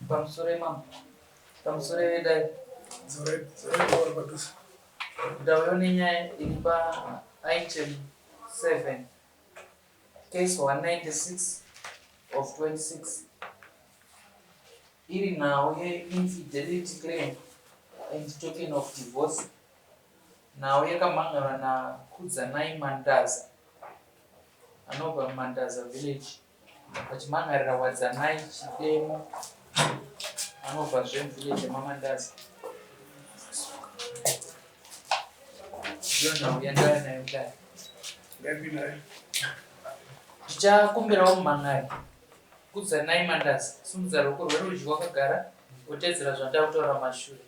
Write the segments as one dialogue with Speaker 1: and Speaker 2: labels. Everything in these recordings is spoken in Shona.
Speaker 1: Pamusoro imambo. Pamusoro vedai.
Speaker 2: Dzorai dzorai pauri padhuze.
Speaker 1: Ndauyo nenyaya iri pa item 7 case 196 of 26 iri nhau yeinfidelity claim and token of divorce nhau yakamhan'arwa naKudzanai Mandaza anobva muMandaza village vachimhan'arira Wadzanai Chidemo anobva zve muvillage yemaMandaza. Ndiyo nhau yandauya nayo kudai.
Speaker 2: Ngaipinai.
Speaker 1: Ndichakumbirawo mumhan'ari Kudzanai Mandaza simudza ruoko rwerudyi wakagara wotedzera zvandakutaura mumashure.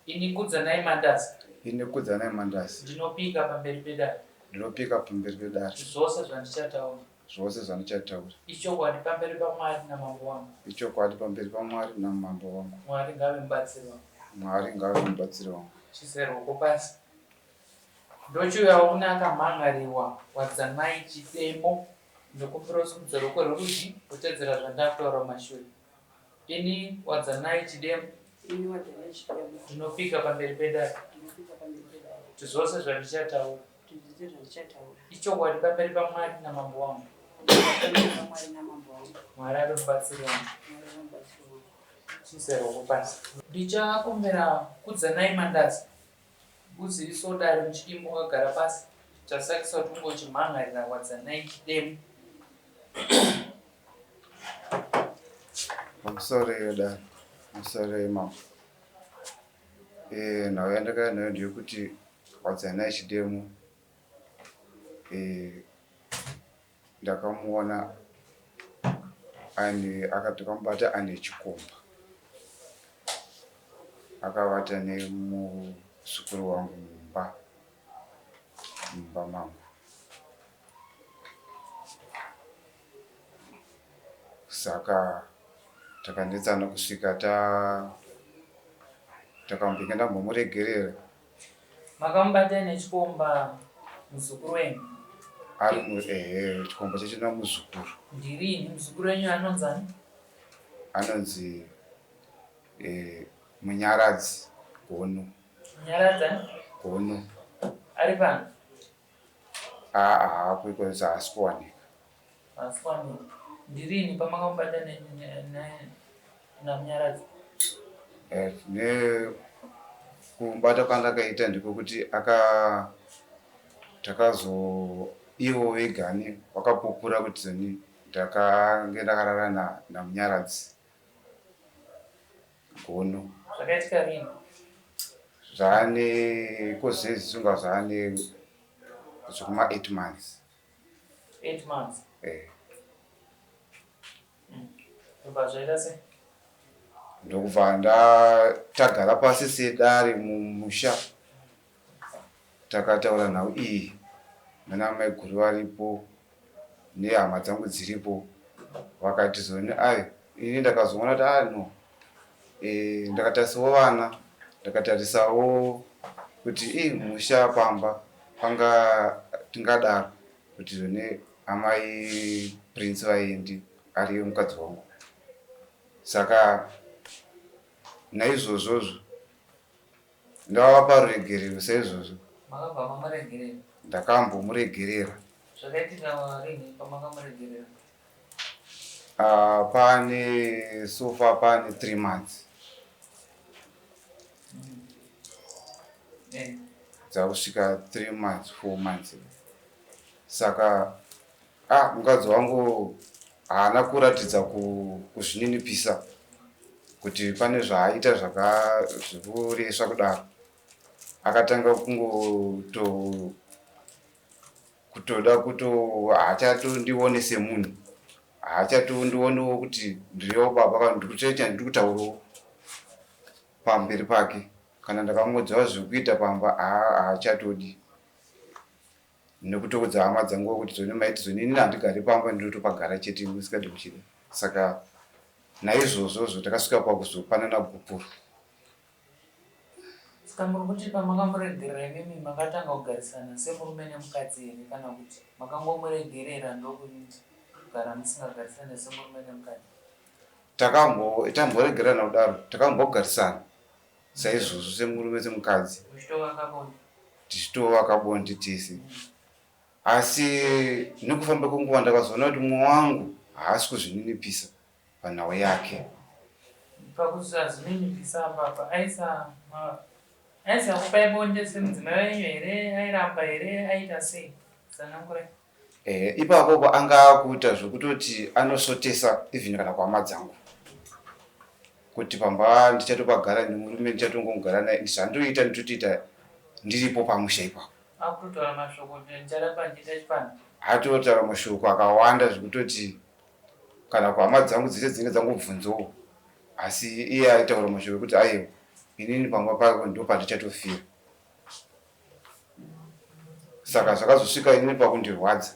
Speaker 1: Ini Kudzanai Mandaza.
Speaker 3: Ini Kudzanai Mandaza.
Speaker 1: Ndinopika pamberi pedare.
Speaker 3: Ndinopika pamberi pedare.
Speaker 1: Zvose zvandichataura.
Speaker 3: Zvose zvandichataura.
Speaker 1: Ichokwadi pamberi paMwari namambo wangu.
Speaker 3: Ichokwadi pamberi paMwari namambo wangu.
Speaker 1: Mwari ngave mubatsiri wangu.
Speaker 3: Mwari ngave mubatsiri wangu.
Speaker 1: Chiisai ruoko pasi. Ndochiuyawo kune akamhan'ariwa Wadzanai Chidemo. Ndokumbira usimudze ruoko rwerudyi wotedzera zvandakutaura mumashure. Ini Wadzanai Chidemo.
Speaker 4: Ini Wadzanai Chidemo.
Speaker 1: Ndinopika pamberi pedare.
Speaker 4: Ndinopika pamberi pedare.
Speaker 1: Kuti zvose zvandichataura.
Speaker 4: Kuti zvose zvandichataura.
Speaker 1: Ichokwadi pamberi paMwari namambo wangu.
Speaker 4: Pamberi paMwari namambo wangu.
Speaker 1: Mwari ave mubatsiri wangu.
Speaker 4: Mwari ave mubatsiri wangu.
Speaker 1: Chiisai ruoko pasi. Ndichakumbira Kudzanai Mandaza uzivisewo dare muchidimbu wakagara pasi chasakisa kuti unge uchimhan'arira Wadzanai Chidemo.
Speaker 3: Pamusoro yedare, pamusoro yemambo. Eh, nhau yandakauya nayo ndeyekuti Wadzanai Chidemo eh, ndakamuona aine akatokamubata aine chikomba akavata nemuzukuru wangu mumba mumba mangu. Saka takanetsana kusvika ta takambenge ndambomuregerera.
Speaker 1: Makamubata nechikomba muzukuru wenyu?
Speaker 3: Ari ehe chikomba chacho namuzukuru.
Speaker 1: Ndirini muzukuru wenyu anonzani?
Speaker 3: Anonzi eh, Munyaradzi Gono.
Speaker 1: Munyaradzi ani?
Speaker 3: Gono.
Speaker 1: Ari pano?
Speaker 3: Aa haapo iko haasi kuwanika.
Speaker 1: Haasi kuwanika. Ndirini pamakamubata naMunyaradzi?
Speaker 3: Eh, ne kumubata kwandakaita ndikokuti aka takazo ivo vegani vakapupura kuti zoni ndakange ndakarara naMunyaradzi Gono.
Speaker 1: Zvakaitika rini?
Speaker 3: Zvaane kozezi sunga zvaane zvekuma 8 months.
Speaker 1: 8 months?
Speaker 3: Eh.
Speaker 1: Ndobva zvaita sei?
Speaker 3: Ndokubva ndatagara pasi sedare mumusha takataura nhau iyi nana maiguru varipo nehama dzangu dziripo vakati zoni ayo ini ndakazoona kuti ah no e, ndakatarisawo vana ndakatarisawo kuti i musha pamba panga tingadaro kuti zvone amai Prince vaendi ariyo mukadzi wangu saka naizvozvozvo ndavapa ruregerero saizvozvo.
Speaker 1: Makabva mamuregerera?
Speaker 3: Ndakambomuregerera.
Speaker 1: Zvakaitika rini pamakamuregerera?
Speaker 3: Uh, pane so far pane 3 months.
Speaker 1: Eh.
Speaker 3: Dzakusvika 3 months 4 months. Saka ah mukadzi wangu haana kuratidza kuzvininipisa kuti pane zvaaita zvaka zvekuresva kudaro. Akatanga kungoto kutoda kuto haachatondione semunhu haachatondionewo kuti ndiriwo baba kana ndiri ndiri kutaurawo pamberi pake kana ndakamuudzawo zvekuita pamba haachatodi nekutoudza hama dzangu kuti zoni maiti zoni inini handigari pamba ndinotopagara chete musikadi kuchida saka naizvozvozvo takasvika pakuzopanana gupuro.
Speaker 1: Saka muri kuti pamakamuregerera imimi makatanga kugarisana semurume nemukadzi here kana kuti makangomuregerera ndokugara musingagarisane semurume nemukadzi?
Speaker 3: Takambo tamboregerana kudaro takambogarisana saizvozvo semurume semukadzi tichitovaka bonde tese asi nekufamba kwenguva ndakazoona kuti mumwe wangu haasi kuzvininipisa panhau yake.
Speaker 1: Pakusazvininipisa apapa aisa aisakupai bonde semudzimai wenyu here airamba here aita sei tsanangurai.
Speaker 3: Eh, ipapopo anga akuita zvekutoti anosvotesa even kana kuhama dzangu kuti pamba ndichatopagara nemurume ndichatongogara naye zvandoita nditotoita ndiripo pamusha ipapo.
Speaker 1: Akutotaura mashoko kuti ndicharamba ndichiita chipfambi.
Speaker 3: Atotaura mashoko akawanda zvekutoti kana kuhama dzangu dzese dzinenge dzangobvunzawo asi iye aitaura mashoko ekuti aiwa inini pamba pako ndopandichatofira. Saka zvakazosvika inini pakundirwadza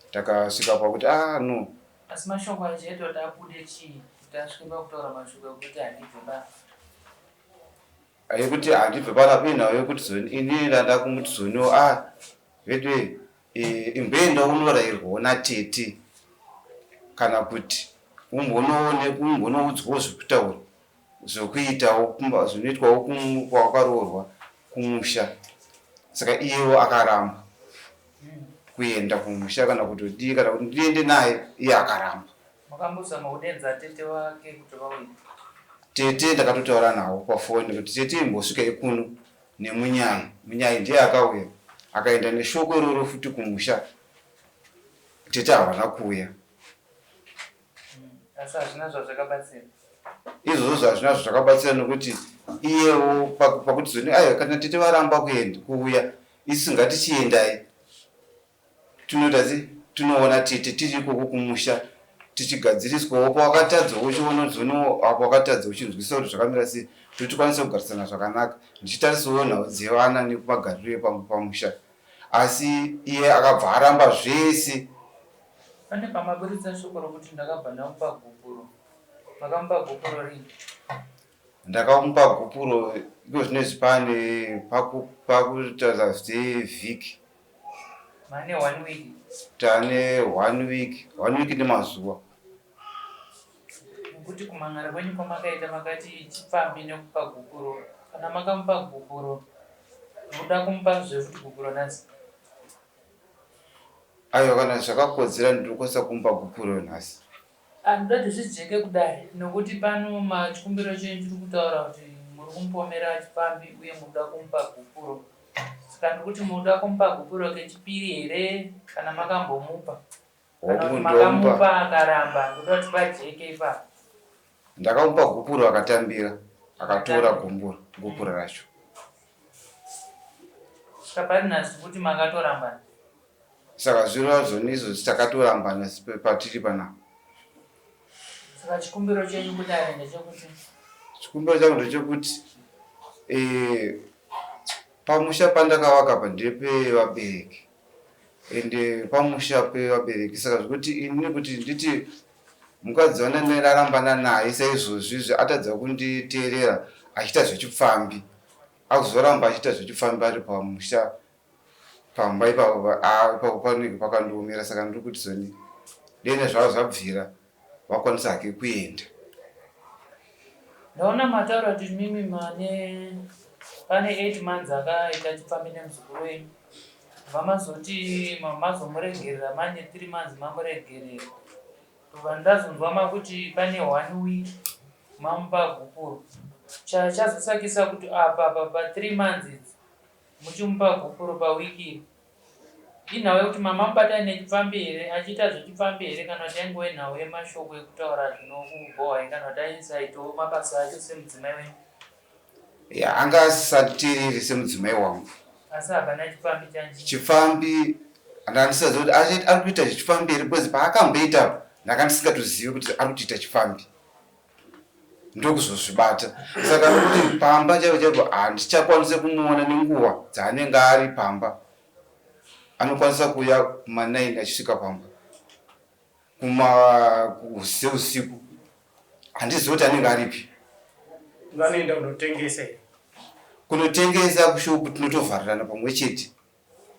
Speaker 3: ndakasvika pakuti ah no.
Speaker 1: Asi mashoko acho aita kuti abude chii kuti asvike pakutaura mashoko ekuti handibve pa.
Speaker 3: Ekuti handibve panapa inhau yekuti zoni inini ndanda kumuti zoniwo ah veduwe eh, imboenda unorairwawo natete kana kuti umbonoone umbonoudzwawo zvekutaura Zvekuitawo kumba zvinoitwawo kwawakaroorwa kumusha saka iyewo akaramba kuenda kumusha kana kutodii kana kuti ndiende naye iye akaramba.
Speaker 1: Makambozama kudenza tete vake kuti vauye?
Speaker 3: Tete ndakatotaura navo pafoni kuti tete imbosvikai kuno nemunyai. Munyai ndiye akauya akaenda neshoko iroro futi kumusha tete havana kuuya.
Speaker 1: Asi hazvina zvazvakabatsira.
Speaker 3: Izvozvo hazvina zvazvakabatsira nokuti iyewo pakuti zoni aiwa kana tete varamba kuenda kuuya isu ngatichiendai tinoita se tinoona tete tiri ikoko kumusha tichigadziriswawo pawakatadza uchiona zoni apo wakatadza uchinzwisisa kuti zvakamira sei kuti tikwanise kugarisana zvakanaka ndichitarisawo nhau dzevana nekumagariro epamusha Asi iye akabva aramba zvese.
Speaker 1: Pane pamaburitsa shoko rokuti ndakabva ndamupa gupuro. Makamupa gupuro rini?
Speaker 3: Ndakamupa gupuro iko zvino izvi pane pakutaura zvevhiki.
Speaker 1: Mane one week.
Speaker 3: Tane one week, one week nemazuva.
Speaker 1: Nekuti kumhan'ara kwenyu kwamakaita makati chipfambi nekupa gupuro. Kana makamupa gupuro munoda kumupa zve futi gupuro nhasi?
Speaker 3: Aiwa kana zvakakodzera ndinokwanisa kumupa gupuro nhasi.
Speaker 1: Anoda kuti zvijeke kudai nokuti pano machikumbiro chenyu chiri kutaura kuti muri kumupomera chipfambi uye munoda kumupa gupuro. Saka ndikuti munoda kumupa gupuro kechipiri here kana makambomupa? Kana kuti makamupa akaramba ndoda kuti pajeke ipapo.
Speaker 3: Ndakamupa gupuro akatambira akatora gumburo gupuro racho.
Speaker 1: Saka pari nhasi kuti makatorambana.
Speaker 3: Saka zviro zvoni izvo takatorambana patiri panapa.
Speaker 1: Saka chikumbiro chenyu kudare ndechekuti
Speaker 3: chikumbiro changu ndechekuti eh, pamusha pandakavaka pa ndepevabereki ende pamusha pevabereki saka zvekuti ini kuti nditi mukadzi wandandarambana naye saizvozvi izvi atadza kunditeerera achiita zvechipfambi akuzoramba achiita zvechipfambi ari pamusha pamba ipapo ipapo panenge pakandiomera saka ndiri kuti zoni dene zvavo zvabvira vakwanisa hake kuenda.
Speaker 1: Ndaona mataura kuti mimi mane pane 8 months akaita chipfambi nemuzukuru wenyu vamazoti mazomuregerera mane 3 months mamuregerera ndobva ndazonzwa makuti pane one week mamupa gupuro chazosakisa kuti apa apa pa 3 months idzi muchimupa gupuro paweek iri Inhau yekuti mamamubata aine chipfambi here, achiita zvechipfambi here kana kuti yaingove nhau yemashoko ekutaura zvinokubhohwai kana kuti aisaitawo mabasa acho semudzimai wenyu?
Speaker 3: Ya, anga asisateereri semudzimai wangu.
Speaker 1: Asi hapana chipfambi chanji?
Speaker 3: Chipfambi ndandisaziva kuti ari kuita zvechipfambi here because paakamboita ndanga ndisingatozivi kuti ari kutoita chipfambi. Ndokuzozvibata saka nokuti pamba chaipo chaipo handichakwanise kumuona nenguva dzaanenge ari pamba. Anokwanisa kuuya kuma 9 achisvika pamba kuma seusiku handizivi kuti anenge aripi.
Speaker 2: Vanoenda kunotengesa here?
Speaker 3: Kunotengesa kushopu tinotovharirana pamwe chete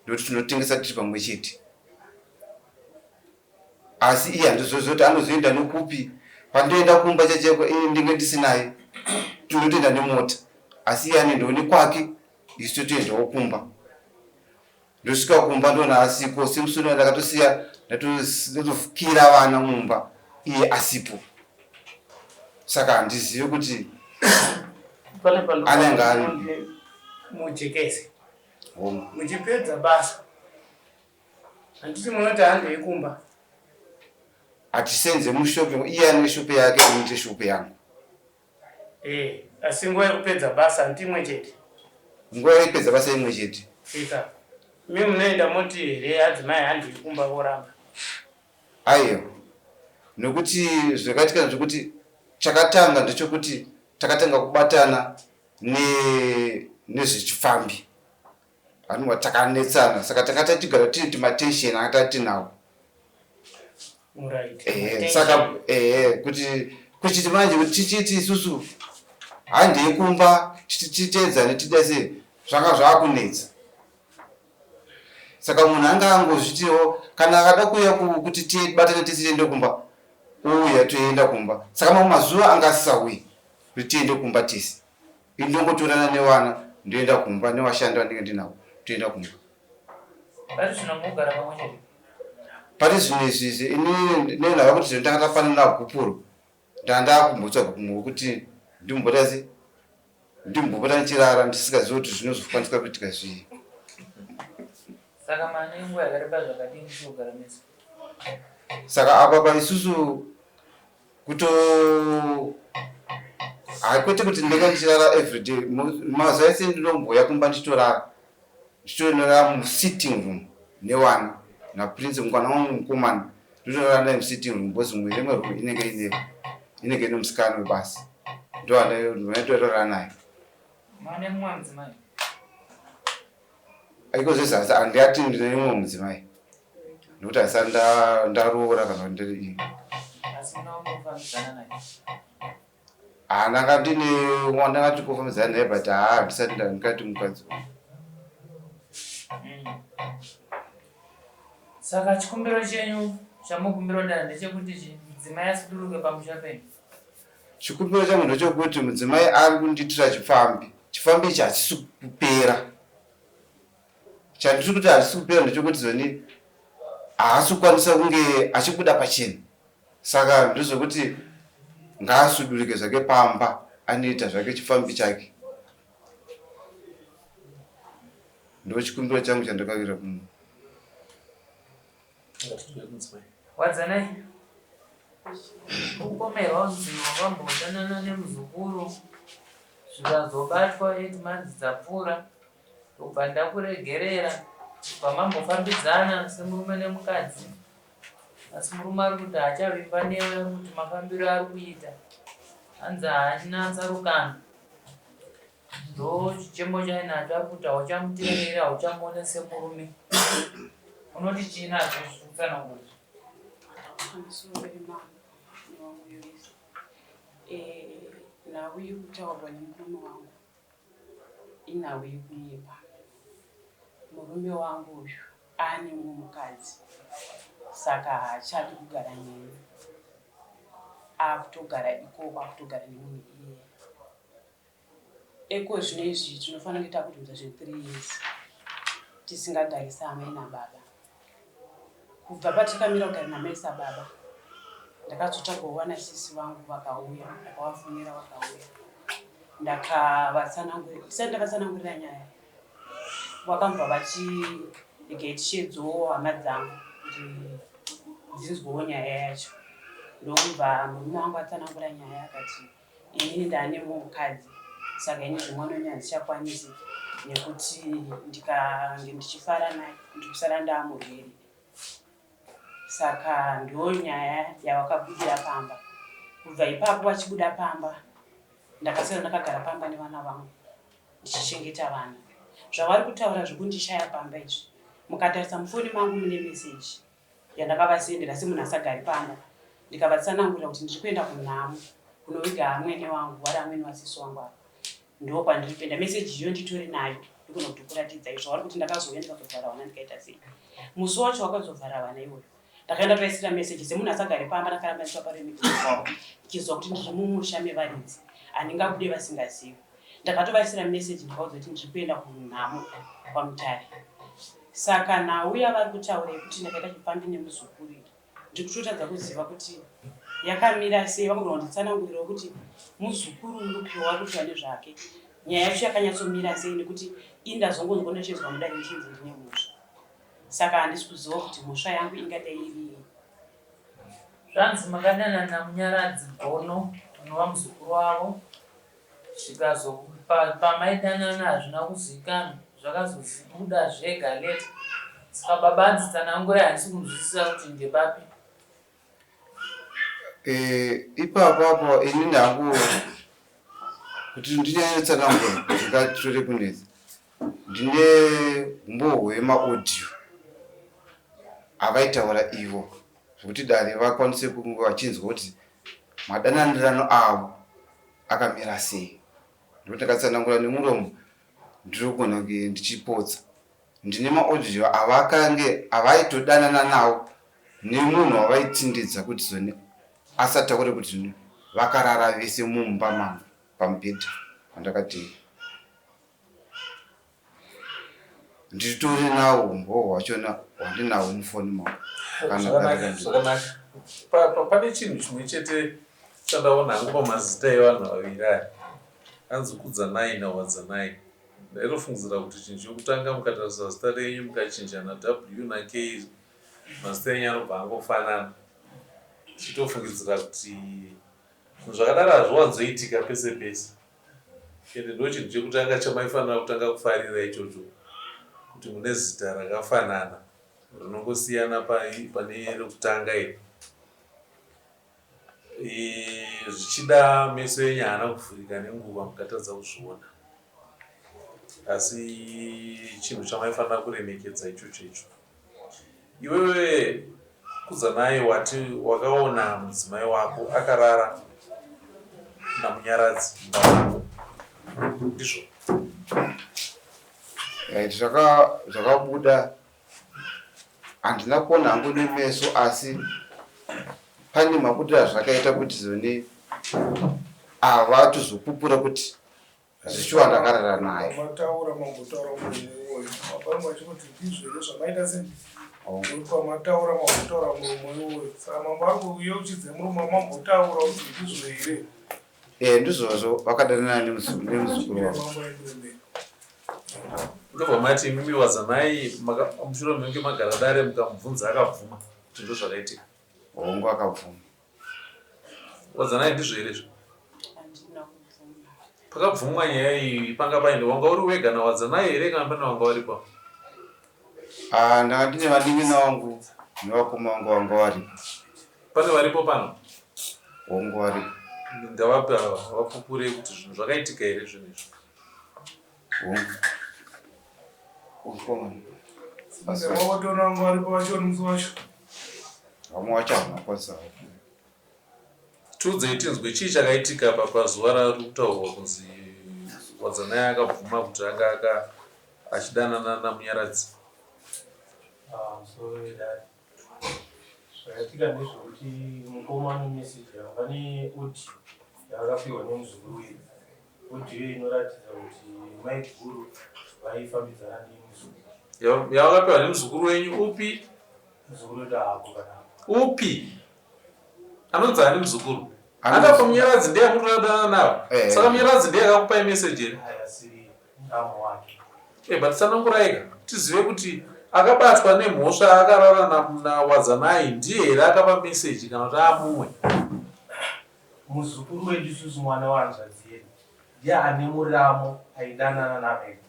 Speaker 3: ndokuti tinotengesa tiri pamwe chete asi iye handizozivi kuti anozoenda nokupi. Pandoenda kumba chacheko ini ndinge ndisinaye, tinotoenda nemota, asi iye anoendawo nekwake, isu totoendawo kumba. Ndosvika kumba ndoona asiko, semusi uno ndakatosiya ndatofukira vana mumba iye asipo. Saka handizivi kuti anenge ari
Speaker 2: mujekese. Muchipedza basa handiti munoti handei kumba?
Speaker 3: Hatisenze mushop, iye ane shop yake, ini ndine shop yangu.
Speaker 2: Eh, asi nguva yekupedza basa handiti imwe chete?
Speaker 3: Nguva yekupedza basa imwe chete.
Speaker 2: Ika. Mi munoenda moti here adzimai handei kumba voramba?
Speaker 3: Aiwa. Nokuti zvakaitika ndezvekuti chakatanga ndechekuti takatanga kubatana nezvechifambi. Anova takanetsana saka tanga tatigara tine timatension anga tatinawo.
Speaker 2: Right.
Speaker 3: Ehe, saka ehe kuti kuchiti manje kuti tichiti isusu handei kumba titeedzane tida sei zvanga zvakunetsa. Saka munhu anga angozvitiwo kana akada kuuya kuti tibatane tese tiende kumba ouya toenda kumba. Saka mamwe mazuva anga asisauyi kuti tiende kumba tese. Ini ndongotorana nevana ndoenda kumba nevashandi vandinge ndinavo toenda kumba.
Speaker 1: Pari zvino mugara pamwe chete?
Speaker 3: Pari zvino izvi izvi ini nenhava kuti zvino ndanga tafanana gupuro ndanga ndakumbotsvaga kumwe wekuti ndimbota sei ndimbopota ndichirara ndisingazivi kuti zvinozokwanisika kuitika zvii.
Speaker 1: Saka mane nguva yakareba zvakadini muchigara mese?
Speaker 3: Saka apa pa isusu kuto hakwete kuti ndinenge ndichirara everyday mazuva ese ndinombouya kumba ndichitorara ndichitorara musitting room nevana naprince mukwana wangu mukomana ndotorara naye musitting room because mumwe rimwe room inenge ine inenge ine musikana webasa ndoandotorara naye.
Speaker 1: Mane mumwe mudzimai?
Speaker 3: Iko zvese asi handingati ndine mumwe mudzimai nekuti handisati ndaroora kana kuti ndiri
Speaker 1: Asi muna wamufambidzana naye?
Speaker 3: Ah, ndanga ndine wandanga tiri kufambidzana naye but haa handisati ndingati mukadzi wangu.
Speaker 1: Saka chikumbiro chenyu chamukumbira dare ndechekuti chi mudzimai asuduruke pamusha penyu?
Speaker 3: Chikumbiro changu ndechekuti mudzimai ari kundiitira chipfambi. Chipfambi ichi hachisi kupera. Chandiri kuti hachisi kupera ndechekuti zoni haasi kukwanisa kunge achibuda pachena. Saka ndezvekuti ngaasudurike zvake pamba anoita zvake chipfambi chake. Ndochikumbiro changu chandakavira kumunhu.
Speaker 1: Wadzanai, ukupomerwa kunzi wakambodanana nemuzukuru zvikazobatwa 8 months dzapfuura ndobva ndakuregerera ndobva mambofambidzana semurume nemukadzi asi murume ari kuti haachavimba newe ari kuti mafambiro ari kuita hanzi haana tsarukano. Ndochichemo chainacho ari kuti hauchamuteereri hauchamuone semurume. Unoti chii nazvo zvekutsanangura izvi?
Speaker 4: Pamusoro pemambo newangu wese. Eh, nhau yekutaurwa nemurume wangu inhau yekunyepa. Murume wangu uyu aane mumwe mukadzi saka haachadi kugara neni. Akutogara ikoko akutogara nemunhu iyeye. Eko zvino izvi tinofanira kunge takudhonza zve 3 years tisingagari saamai nababa. Kubva patikamira kugara namai sababa ndakazotsvagawo vana sisi vangu vakauya ndakavafonera vakauya ndakavatsanangurira ndisati ndavatsanangurira nyaya vakambva vati regai tichiedzawo hama dzangu kuti dzinzwewo nyaya yacho ndokubva murume wangu atsanangura nyaya akati Inini ndane mumwe mukadzi saka ini zvemwana wenyu handichakwanisi nekuti ndikange ndichifara naye ndikusara ndaamurwere. Saka ndonyaya yavakabudira pamba. Kubva ipapo vachibuda pamba ndakasara ndakagara pamba nevana vangu ndichichengeta vana. Zvavari kutaura zvekundishaya pamba izvi mukatarisa mufoni mangu mune meseji yandakavasendera semunhu asagari pamba ndikavatsanangurira kuti ndiri kuenda kunhamo kunoviga amwene wangu vari amwene vasisi wangu ava ndo kwandiri kuenda meseji iyo nditori nayo ndikona kutokuratidza izvo vari kuti ndakazouya ndikazovhara vana ndikaita sei musi wacho wakazovhara vana iwoyo. Ndakaenda tovaisira message semunhu asagare pamba ndakaramba ndichivapa remekedzo kwavo ndichiziva kuti ndiri mumusha mevaridzi handingabude vasingazivi. Ndakatovaisira message ndikaudza kuti ndiri kuenda kunhamo kwaMutare. Saka nhau yavari kutaura yekuti ndakaita chipfambi nemuzukuru iyi ndiri kutotadza kuziva kuti yakamira sei. Vangogona kunditsanangurirawo kuti muzukuru upi wavari kutaura nezvake. Nyaya yacho yakanyatsomira sei nekuti ini ndazongonzwa ndichinzwa mudare ndichinzi ndine mhosva. Saka handisi kuziva kuti mhosva yangu ingadai iri yei.
Speaker 1: Zvanzi makadanana naMunyaradzi Gono anova muzukuru wavo zvikazo pamaidanana hazvina kuzivikanwa zvakazobuda zvega later saka baba hanzi tsanangurai handisi kunzwisisa kuti ndepapi.
Speaker 3: Eh, ipapo apo inini hangu kuti ndinyanye tsanangura zvingatore kunetsa ndine humbowo hwemaaudio avaitaura ivo zvekuti dare vakwanise kunge vachinzwa kuti madananirano avo akamira sei nekuti ndakatsanangura nemuromo ndiri kugona kunge ndichipotsa ndine maaudio avakange avaitodanana nawo nemunhu wavaitsindidza kuti zoni asataure kuti zoni vakarara vese mumba mangu pamubhedha pandakati Nditori nawo humbowo hwachona hwandinawo mufoni mangu.
Speaker 5: Kana zvakanaka. Pane chinhu chimwe chete chandaona hangu pamazita evanhu vaviri aya. Anzi Kudzanai naWadzanai. Ndaitofungidzira kuti chinhu chekutanga mukatarisa zita renyu mukachinjana W na K mazita enyu anobva angofanana. Tichitofungidzira kuti zvinhu zvakadaro hazviwanzoitika pese pese. Ende ndochinhu chekutanga chamaifanira kutanga kufarira ichocho kuti mune zita rakafanana rinongosiyana pane rekutanga iri. Zvichida meso enyu haana kuvhurika nenguva mukatadza kuzviona asi chinhu chamaifanira kuremekedza ichocho icho. Iwewe Kudzanai wati wakaona mudzimai wako akarara naMunyaradzi mumba mako ndizvo?
Speaker 3: Right, zvakabuda handina kuona hangu nemeso asi pane mabudiro azvakaita kuti zoni avatozopupura kuti Zvishuwa ndakarara naye.
Speaker 6: Mataura mambotaura murume iwoyo. Baba vangu vachingoti ndizvo here zvamaita sei? Pamataura mambotaura murume iwoyo. Saka mambo ari kuyeuchidza murume wamambotaura kuti ndizvo here?
Speaker 3: Eh ndizvozvo vakadanana nemuzukuru wavo.
Speaker 5: Ndobva mati imimi wazanai mushure mekunge magara dare mukamubvunza akabvuma kuti ndozvakaitika.
Speaker 3: Hongu akabvuma.
Speaker 5: Wadzanai ndizvo here izvo? Pakabvumwa nyaya iyi panga paine wanga uri wega naWadzanai here kana pane wanga waripo?
Speaker 3: Ah, ndanga ndine vanin'ina vangu nevakoma vangu vanga varipo.
Speaker 5: Pane varipo pano?
Speaker 3: Hongu varipo.
Speaker 5: Ndavapi ava vapupure kuti zvinhu zvakaitika here zvinhu izvi?
Speaker 3: Hongu. Hongu.
Speaker 6: Vakaona vanga varipo vacho musi wacho.
Speaker 3: Vamwe vacho havana kukwanisa.
Speaker 5: Tiudzei tinzwe chii chakaitika pazuva rari kutaurwa kunzi Wadzanai akabvuma kuti anga aka achidanana naMunyaradzi.
Speaker 2: Ah, musoro wedare. Zvakaitika ndezvekuti mukoma ane message yavo vane audio yavakapiwa nemuzukuru wedu. Audio inoratidza kuti maiguru vaifambidzana nemuzukuru.
Speaker 5: Yavakapiwa nemuzukuru wenyu upi?
Speaker 2: Muzukuru wedu haako kana.
Speaker 5: Upi? Anonzi ani muzukuru? Akapa Munyaradzi ndiye amunodanana navo. Eh. Saka Munyaradzi ndiye akakupai message here?
Speaker 2: Muramu wake.
Speaker 5: Eh, but tsananguraika tizive kuti akabatwa nemhosva akarara naWadzanai ndiye here akapa message kana kuti amumwe?
Speaker 2: Muzukuru wedu isusu mwana wahanzvadzi yedu ndiye ane muramu aidanana naMeggy.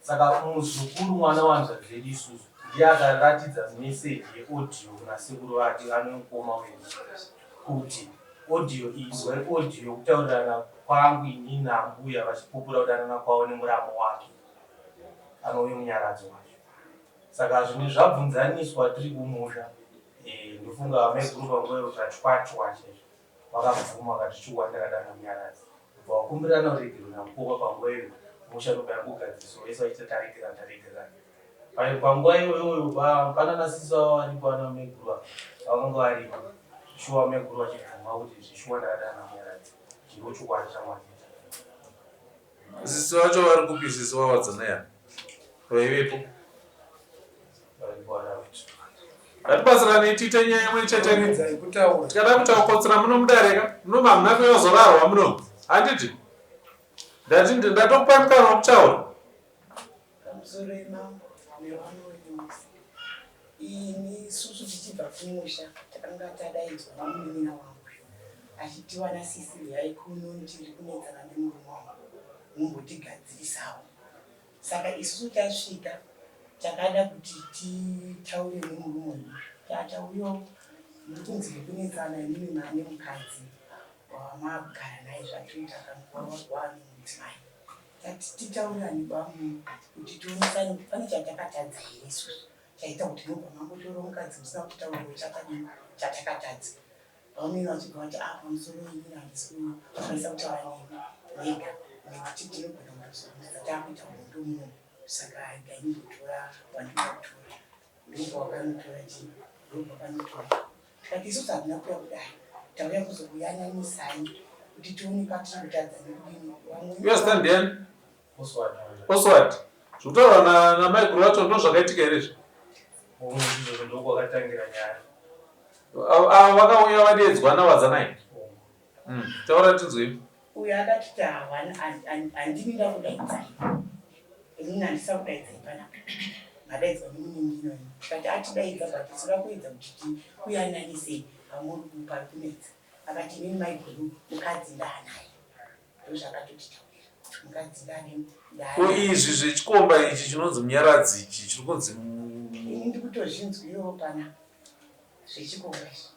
Speaker 2: Saka muzukuru mwana wahanzvadzi yedu isusu ndiye akaratidza message yeaudio kuna sekuru vake anove mukoma wedu kuti audio iyi inzwai audio yekutaurirana kwangu inini naambuya vachipupura kudanana kwavo nemuramu wake anove Munyaradzi wacho. Saka zvinhu zvabvunzaniswa tiri kumusha eh, ndofunga amaiguru panguva iyo tatwatwa chaizvo vakabvuma vakati chokwadi ndakadana Munyaradzi kubva wakumbirana ruregerero namukoma panguva iyo musha ndobva yangogadziriswa vese vachiita taregerana taregerana. Panguva iyoyo panana sisi vavo varipo ana maiguru ava vakanga varipo shuwa maiguru vachibvuma kuti zvishuwa ndakadana munyaradzi ndiro chokwadi chamwaita.
Speaker 5: Sisi vacho vari kupi sisi vaWadzanai ava vaivepo?
Speaker 2: Varipo ana vetu.
Speaker 5: Ngatibatsiranei tiite nyaya imwe chete.
Speaker 6: Kurumbidzai kutaura.
Speaker 5: Tikada kutakotsera muno mudareka muno hamuna kuyozorarwa muno handiti? Ndati ndatokupai mukana wekutaura.
Speaker 7: Pamusoro imambo nevamwe wenyu mose. Ini isusu tichibva kumusha takanga tadaidzwa nemunin'ina wangu uyu achitiwana sisi huyai kuno ndiri kunetsana nemurume wangu mumbotigadzirisawo. Saka isusu tasvika takada kuti titaure nemurume uyu tatauyawo muri kunzi muri kunetsana imimi mane mukadzi wamaakugara naye zvatoita kanguva waane mudzimai. Tati titaurirane bamunini kuti tionesane kuti pane chatakatadza here isusu chaita kuti mubva mangotora mukadzi musina kutitaurirawo chakadini chatakatadza. Bamunini vachibva vati ah pamusoro inini handisi kukwanisa kutaura nemi mega nekuti tinogona kutozorumidza takuita hondo muno saka regai ndimbotora wandinoda kutora. Ndobva wakanotora chii? Ndobva wakanotora. Tikati isusu hatina kuuya kudai tauya kuzokuyananisai kuti tione patiri kutadza nekudini. Vamwe
Speaker 5: Iwe zita ndiani?
Speaker 2: Oswald.
Speaker 5: Oswald. Zvekutaurwa na namaiguru vacho ndozvakaitika here izvi?
Speaker 2: Hongu ndizvozvo ndokwakatangira nyaya.
Speaker 5: Avo avo vakauya vadeedzwa naWadzanai.
Speaker 2: Hongu.
Speaker 5: Taura tinzwe.
Speaker 7: Uyo akatiti handini ndakudaidzai inini handisa kudaidzai panapa madaidzwa nemunin'ina wenyu tikati atidaidza but tinoda kuedza kuti tikuyananisei pamuri pari kunetsa akati inini maiguru mukadzi ndaanaye ndozvakatotitaurira mukadzi ndaane
Speaker 5: Ko izvi zvechikomba ichi chinonzi Munyaradzi ichi chiri kunzi
Speaker 7: ini ndikutozvinzwirawo panapa zvechikomba izvi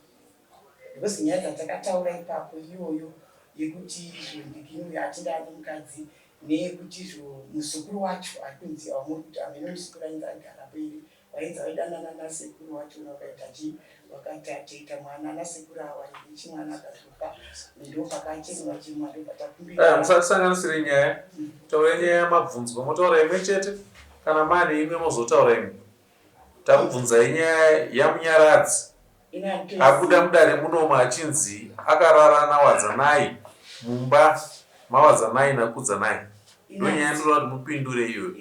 Speaker 7: Because nyaya dzatakataura ipapo iyoyo yekuti izvo ndikini uyo atenda ane mukadzi neyekuti izvo muzukuru wacho ari kunzi wamuri kuti hameno muzukuru ainzi aigarapo here vainzi vaidanana nasekuru wachona vakaita chii vakati atoita mwana nasekuru awa chimwana akatofa ndopakachemwa chemwa ndopatakumbira
Speaker 5: Eh, musatisanganisire nyaya taurai nyaya yamabvunzwa motaura imwe chete kana mane imwe mozotaura imwe Takubvunzai nyaya yaMunyaradzi abuda mudare munomu achinzi akarara naWadzanai mumba maWadzanai naKudzanai. Ndonyaya yandinoda kuti mupindure iyoyo.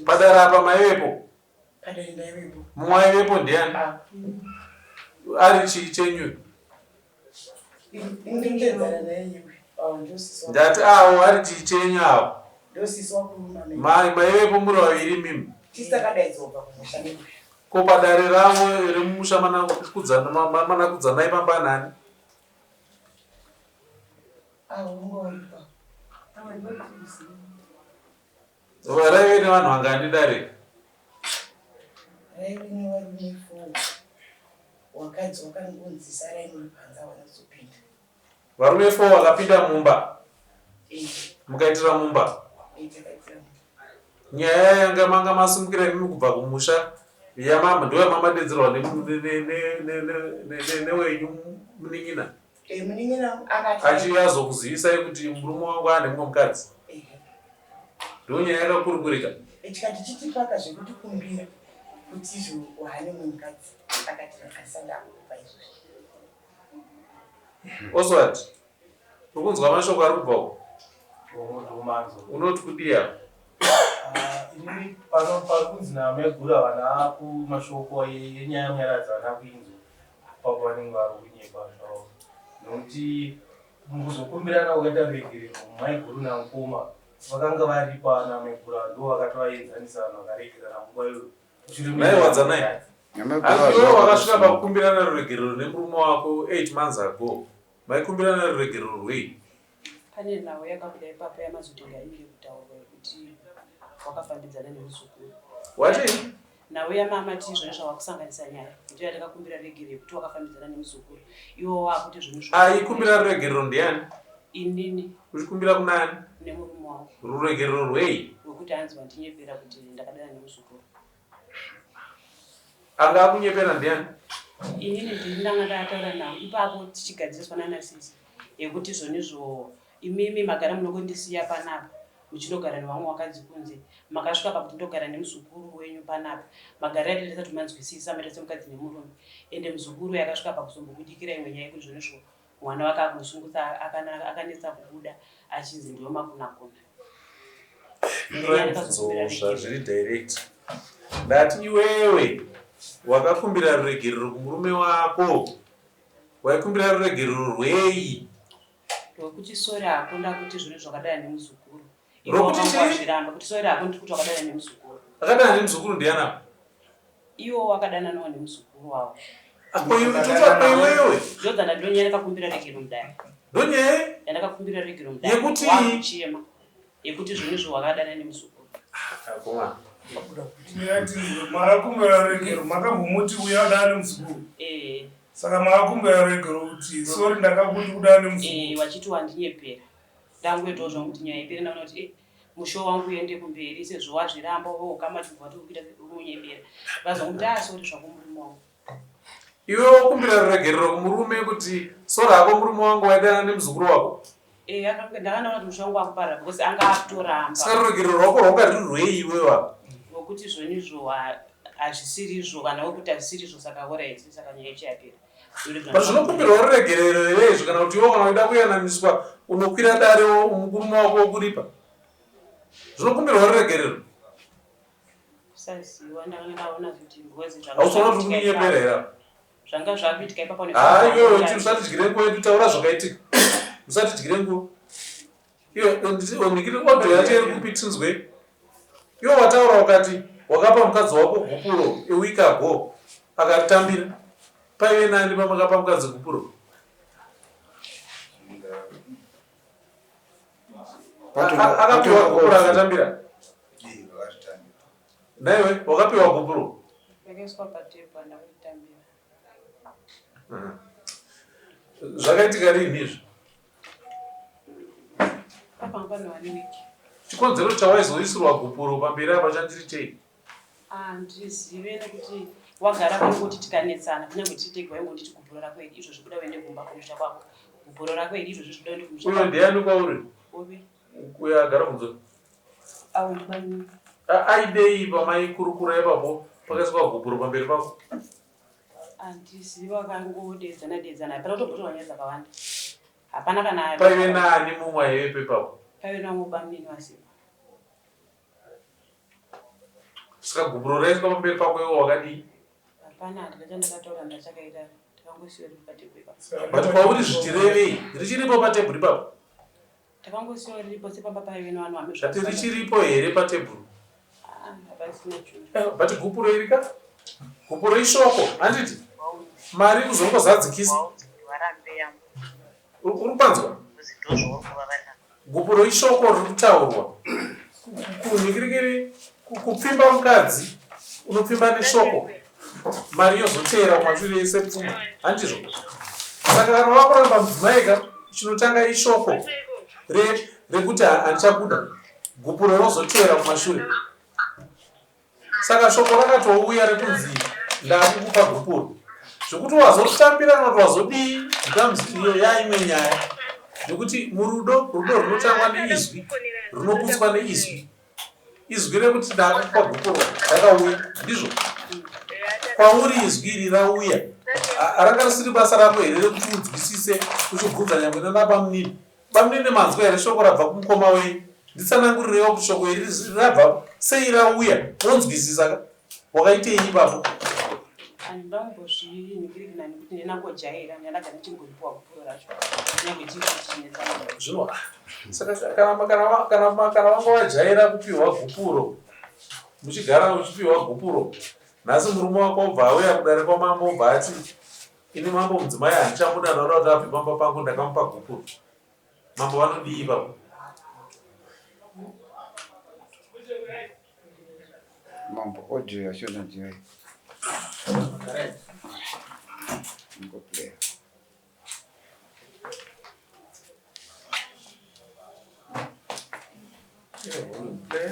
Speaker 5: Padare apa maivepo? Mumwe aivepo ndiani? Ari chii chenyu? Ndati avo vari chii chenyu avo? Mai maivepo muri vaviri mimi. Ko padare ravo remumusha manakudzanai pamba nani? Raive nevanhu vangani dare?
Speaker 7: Raive nevarume four. Wakadzi wakangonzi sarai muri panze hawana kuzopinda.
Speaker 5: Varume four vakapinda mumba.
Speaker 7: Eh.
Speaker 5: Mukaitira mumba.
Speaker 7: Eh, takaitira mumba.
Speaker 5: Nyaya yanga manga masumukira imimi kubva kumusha yamama ndiyo yamamadedzerwa newenyu munin'ina.
Speaker 7: Eh, munin'ina akati
Speaker 5: achiuya azokuzivisai kuti murume wangu ane mumwe mukadzi.
Speaker 7: Eh.
Speaker 5: Ndonyaya yakakurukurika.
Speaker 7: Eh, tikati chitipaka zvekutikumbira kuti izvo waane mumwe mukadzi akati handisati ndakukupa izvozvi.
Speaker 5: Oswald, uri kunzwa mashoko ari kubva uko? Unoti kudii apa?
Speaker 2: Ah, inini pano pari kunzi namaiguru havana kumashoko enyaya yamunyaradzi havana kuinzwa ipapo vanenge vari kunyepa zvavo nokuti mukuzokumbirana kwakaita ruregerero maiguru namukoma vakanga varipo ana maiguru ava ndivo vakatovaenzanisa vanhu vakaregerana nguva iyoyo
Speaker 5: Nhai Wadzanai, asi iwe wakasvika pakukumbirana ruregerero nemurume wako 8 months ago, maikumbirana ruregerero rwei?
Speaker 4: Pane nhau yakabuda ipapo yamazoti ngainge kutaurwa yekuti wakafambidzana nemuzukuru.
Speaker 5: Wati?
Speaker 4: Nhau yamama ti zvone zvawakusanganisa nyaya ndiyo yatakakumbira regerero yekuti wakafambidzana nemuzukuru. Iwo wakuti zvone zvo.
Speaker 5: Aikumbira ruregerero ndiani?
Speaker 4: Inini.
Speaker 5: Uchikumbira kunani?
Speaker 4: Nemurume wangu.
Speaker 5: Ruregerero rwei?
Speaker 4: Rwekuti hanzi wandinyepera kuti ndakadana nemuzukuru.
Speaker 5: Anga akunyepera ndiani?
Speaker 4: Inini ndini ndanga ndataura navo ipapo tichigadziriswa nana sisi yekuti zvonizvo imimi magara munongondisiya panapa. Muchinogara nevamwe vakadzi kunze. Makasvika pakuti ndogara nemuzukuru wenyu panapa. Magariro atinoita tisati manzwisisa maita semukadzi nemurume. Ende muzukuru uyu akasvika pakuzombobudikira imwe nyaya yekuti zvonizvo mwana wake akumusungisa akanetsa kubuda achinzi ndiwe makunakuna.
Speaker 5: Pindurai mubvunzo zvazviri direct. Ndati iwewe wakakumbira ruregerero kumurume wako. Waikumbira ruregerero rwei?
Speaker 4: Rwekuti sorry hako ndakuti zvino zvakadana nemuzukuru.
Speaker 5: Rokuti chii?
Speaker 4: Wazviramba kuti sorry hako ndiri kuti wakadana nemuzukuru.
Speaker 5: Akadana nemuzukuru ndiani apa?
Speaker 4: Iwo wakadananawo nemuzukuru wavo.
Speaker 5: Apo iwe toti apa iwewe.
Speaker 4: Ndodana ndonyaya ndakakumbira regero mudare.
Speaker 5: Ndonyaya?
Speaker 4: Yandakakumbira regero mudare.
Speaker 5: Yekuti
Speaker 4: wakuchema. Yekuti zvino izvo wakadana nemuzukuru.
Speaker 5: Akoma.
Speaker 6: Makakumbira regero makambomuti uya adana nemuzukuru.
Speaker 4: Eh.
Speaker 6: Saka makakumbira regero kuti sorry ndakakuti kudana nemuzukuru.
Speaker 4: Eh, wachiti wandinyepera. Ndangoitawo zvangu kuti nyaya ipere ndaona kuti eh musho wangu uende kumberi sezvo wazviramba wokama chibva watokuita umunyebera. Vazongomuti ah sorry zvako murume wangu.
Speaker 5: Iwe wokumbira ruregerero kumurume kuti sorry hako murume wangu waidana nemuzukuru wako.
Speaker 4: Eh, ndakanaona kuti musho wangu wakuparara because anga akutoramba.
Speaker 5: Saka ruregerero rwako rwanga ruri rwei iwewe apa?
Speaker 4: Rwokuti zvonizvo hazvisirizvo kana wekuti hazvisirizvo saka alright saka nyaya yacho yapera.
Speaker 5: But zvinokumbirwa ruregerero here izvi kana kuti iwe kana uchida kuyananiswa unokwira dare murume wako wokuripa? Zvinokumbirwa ruregerero.
Speaker 4: Kusaziva ndakanga ndaona kuti because
Speaker 5: zvanga Hausaona kuti kunyepera here apa?
Speaker 4: Zvanga zvakuitika ipapo ne
Speaker 5: Haa iwewe kuti usatidyire nguva yedu taura zvakaitika. Usatidyire nguva. Iwe ndikiri audio yacho iri kupi tinzwe. Iwe wataura ukati wakapa mukadzi wako gupuro a week ago akaritambira. Paive nani pamakapa mukadzi gupuro? Akapiwa gupuro akatambira. Naiwe wakapiwa gupuro?
Speaker 4: Yakaiswa patepo andakutambira.
Speaker 5: Zvakaitika rini izvi?
Speaker 4: Papa pane one week.
Speaker 5: Chikonzero chawaizoisirwa gupuro pamberi apa chandiri chei?
Speaker 4: Handizive nekuti wagara waingoti tikanetsana kunyange tiri tega waingonditi gupuro rako iri izvozvi kuda uende kumba kumusha kwako gupuro rako iri izvozvi zvikuda uende kumusha
Speaker 5: Uyo ndiani kwauri?
Speaker 4: Upi?
Speaker 5: Uyo agara kunze.
Speaker 4: Awo ndibani.
Speaker 5: Aidei pamaikurukura ipapo pakaiswa gupuro pamberi pako?
Speaker 4: Handizivi vakangodeedzana deedzana hapana kutombotaura nyaya dzakawanda. Hapana kana
Speaker 5: Paive naani mumwe aivepo ipapo?
Speaker 4: Paive navamwe bamnini vasipo.
Speaker 5: Saka gupuro raiswa pamberi pako iwe wakadii?
Speaker 4: Hapana handina chandakataura ndachakaita takangosiya riri patebhuru ipapo.
Speaker 5: But kwauri zvichirevei? Richiripo patebhuru ipapo?
Speaker 4: Takangosiya riripo sepamba paive nevanhu vame
Speaker 5: Zvati richiripo here patebhuru?
Speaker 4: Ah, hapasina chinhu.
Speaker 5: Eh, but gupuro iri ka? Gupuro ishoko, handiti? Mari kuzongozadzikisa. Uri kupanzwa? Gupuro ishoko riri kutaurwa. Kunhikirikiri kupfimba mukadzi unopfimba neshoko. Mari yozoteera kumashure yese pfuma. Handizvo? Saka kana wakuramba mudzimai ka chinotanga ishoko rekuti handichakuda. Gupuro rozoteera kumashure. Saka shoko rakatouya rekunzi ndakukupa gupuro. Zvekuti wazotambira kana kuti wazodii becomes iyo yaimwe nyaya. Nekuti murudo, rudo runotangwa neizwi, runoputswa neizwi. Izwi rekuti ndakukupa gupuro rakauya, ndizvo? Kwauri izwi iri rauya, ranga risiri basa rako here rekuti unzwisise uchibvunza nyangwe nana bamunini? Bamunini manzwa here shoko rabva kumukoma wenyu? Nditsanangurireiwo kuti shoko iri rabva sei rauya wonzwisisa ka? Wakaitei ipapo?
Speaker 4: Handambozvinhikirikina nekuti ndinangojaira ndandagara ndichingoripiwa gupuro racho kunyange tiri tichinetsana.
Speaker 5: Zvino saka kana kana kana kana wanga wajaira kupiwa gupuro muchigara uchipiwa gupuro nhasi murume wako obva auya kudare kwamambo obva ati Ini mambo mudzimai handichamuda ndakuda kuti abve pamba pangu ndakamupa gupuro. Mambo vanodii ipapo?
Speaker 3: Mambo audio yacho ndiyo. Ngoplay.
Speaker 5: Play.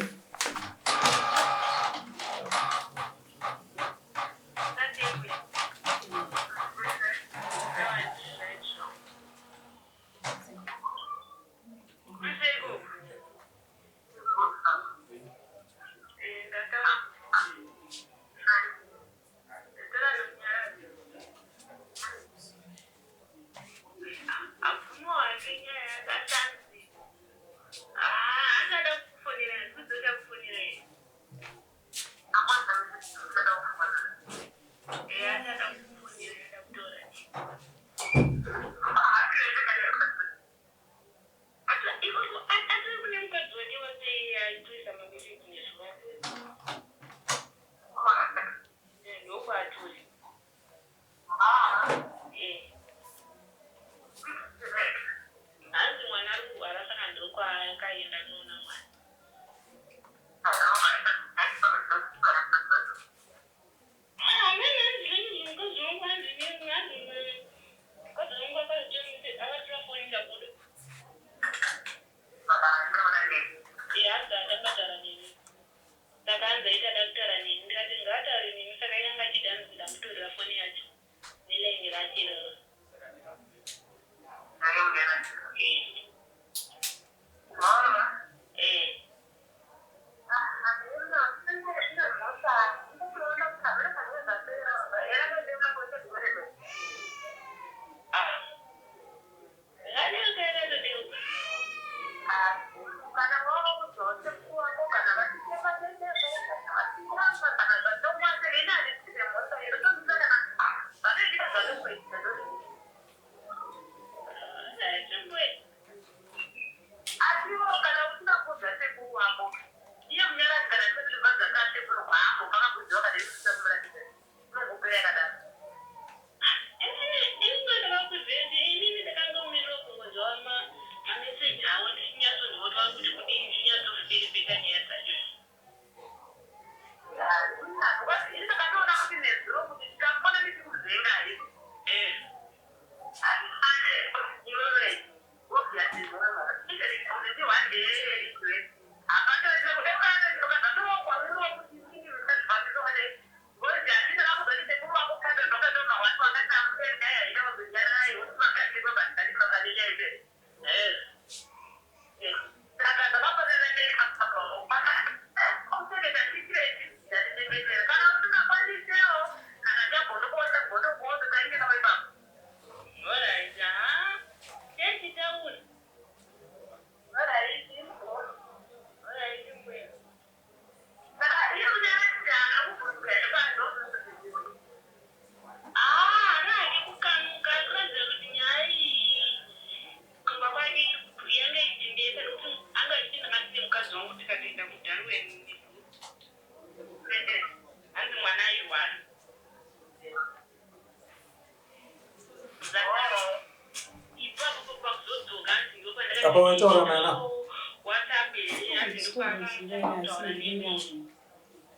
Speaker 5: Apa waitaura nana?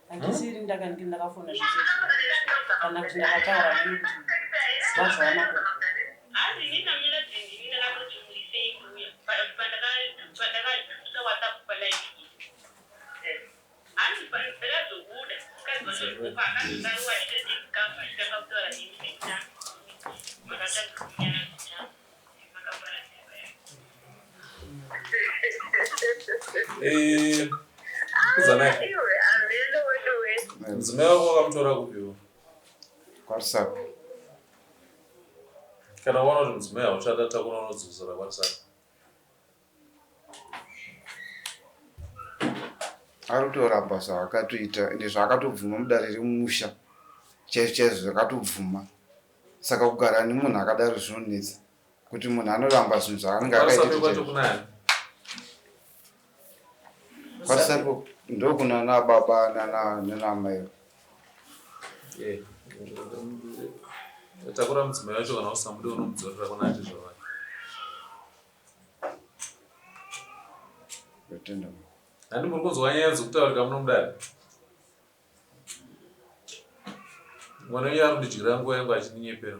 Speaker 4: Handisiri ndakange ndakafona zvese kana kuti ndakataura neni kuti vazvaona
Speaker 5: Eh, Kudzanai. Mudzimai wako wakamutora kupiwo?
Speaker 3: KwaRusape.
Speaker 5: Kana waona kuti mudzimai hauchada takura unodzosera kwaRusape.
Speaker 3: Ari kutoramba zvaakatoita ende zvaakatobvuma mudare remusha chaizvo chaizvo zvakatobvuma saka kugara nemunhu akadaro zvinonetsa kuti munhu anoramba zvinhu zvaanenge akaita
Speaker 5: kwacho kunani
Speaker 3: kwasapo ndokunana baba nana mai
Speaker 5: eh, takura mudzimai wacho kana usamude unomudzorera kuna atezvavake
Speaker 3: Ndotenda.
Speaker 5: Handi muri kunzwa nyaya dzekutaurika muno mudare? Mwana uyu ari kundidyira nguva yangu achindinyepera.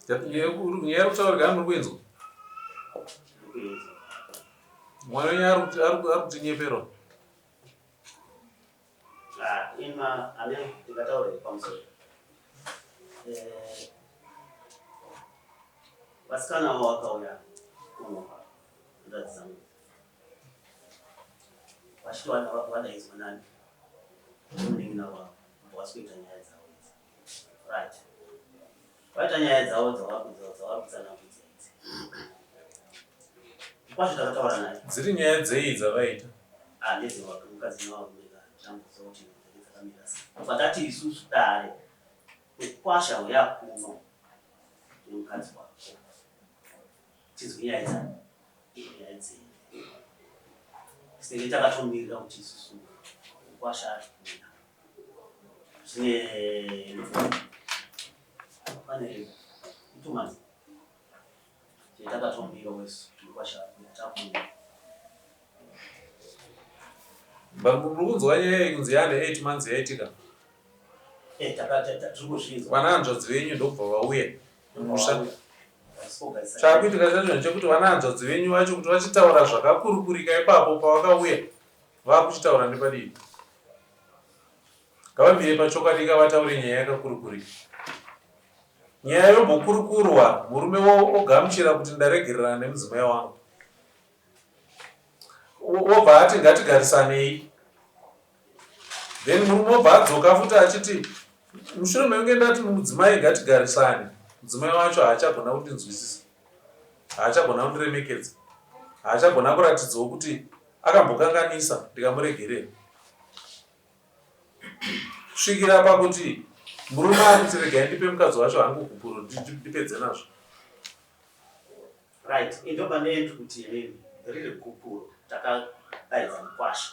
Speaker 5: Nyaya iri kutaurika muri kuinzwa? Mwana uyu ari kutinyepera.
Speaker 8: Ah, ima ame ndingataura pamusoro. Eh, vasikana avo vakauya kuno hanzvadzi dzangu vachiti vadaidzwa nani nemunin'ina wavo vasi kuita nyaya dzavo idzi right vaita nyaya dzavo dzavari kutsanangudza idzi kwazvo takataura naye
Speaker 5: Dziri nyaya dzei dzavaita?
Speaker 8: Ah, ndedzevakadzi nevarume ka tamboziva kuti dzake dzakamira sei bva tati isusu dare mukwasha uya kuno nemukadzi wako tizwe nyaya dza nyaya dzenyu tinenge takatomirira kuti isusu mukwasha ari kuuya zvine pane itumanzi takatombira wesu mukwasha takuuya
Speaker 5: Muri kunzwa nyaya iyi kunzi yaane 8 months yaitika.
Speaker 8: Eh, tiri kuzvinzwa.
Speaker 5: Vana hanzvadzi venyu ndokubva vauya mumusha. Chakuitika chacho ndechekuti vana hanzvadzi venyu vacho kuti vachitaura zvakakurukurika ipapo pavakauya vakuchitaura nepadii. Ngavamire pachokwadi ka vataure nyaya yakakurukurika. Nyaya yombokurukurwa murume ogamuchira kuti ndaregererana nemudzimai wangu. Wobva ati ngatigarisanei. Then murume obva adzoka futi achiti mushure mekunge ndati mudzimai ngatigarisane, mudzimai wacho haachagona kundinzwisisa. Haachagona kundiremekedza. Haachagona kuratidzawo kuti akambokanganisa ndikamuregerera. Kusvikira pakuti murume akuti regai ndipe mukadzi wacho hangu gupuro ndipedze nazvo.
Speaker 8: Right, indobva ndeti kuti inini riri gupuro takadaidza mukwasha,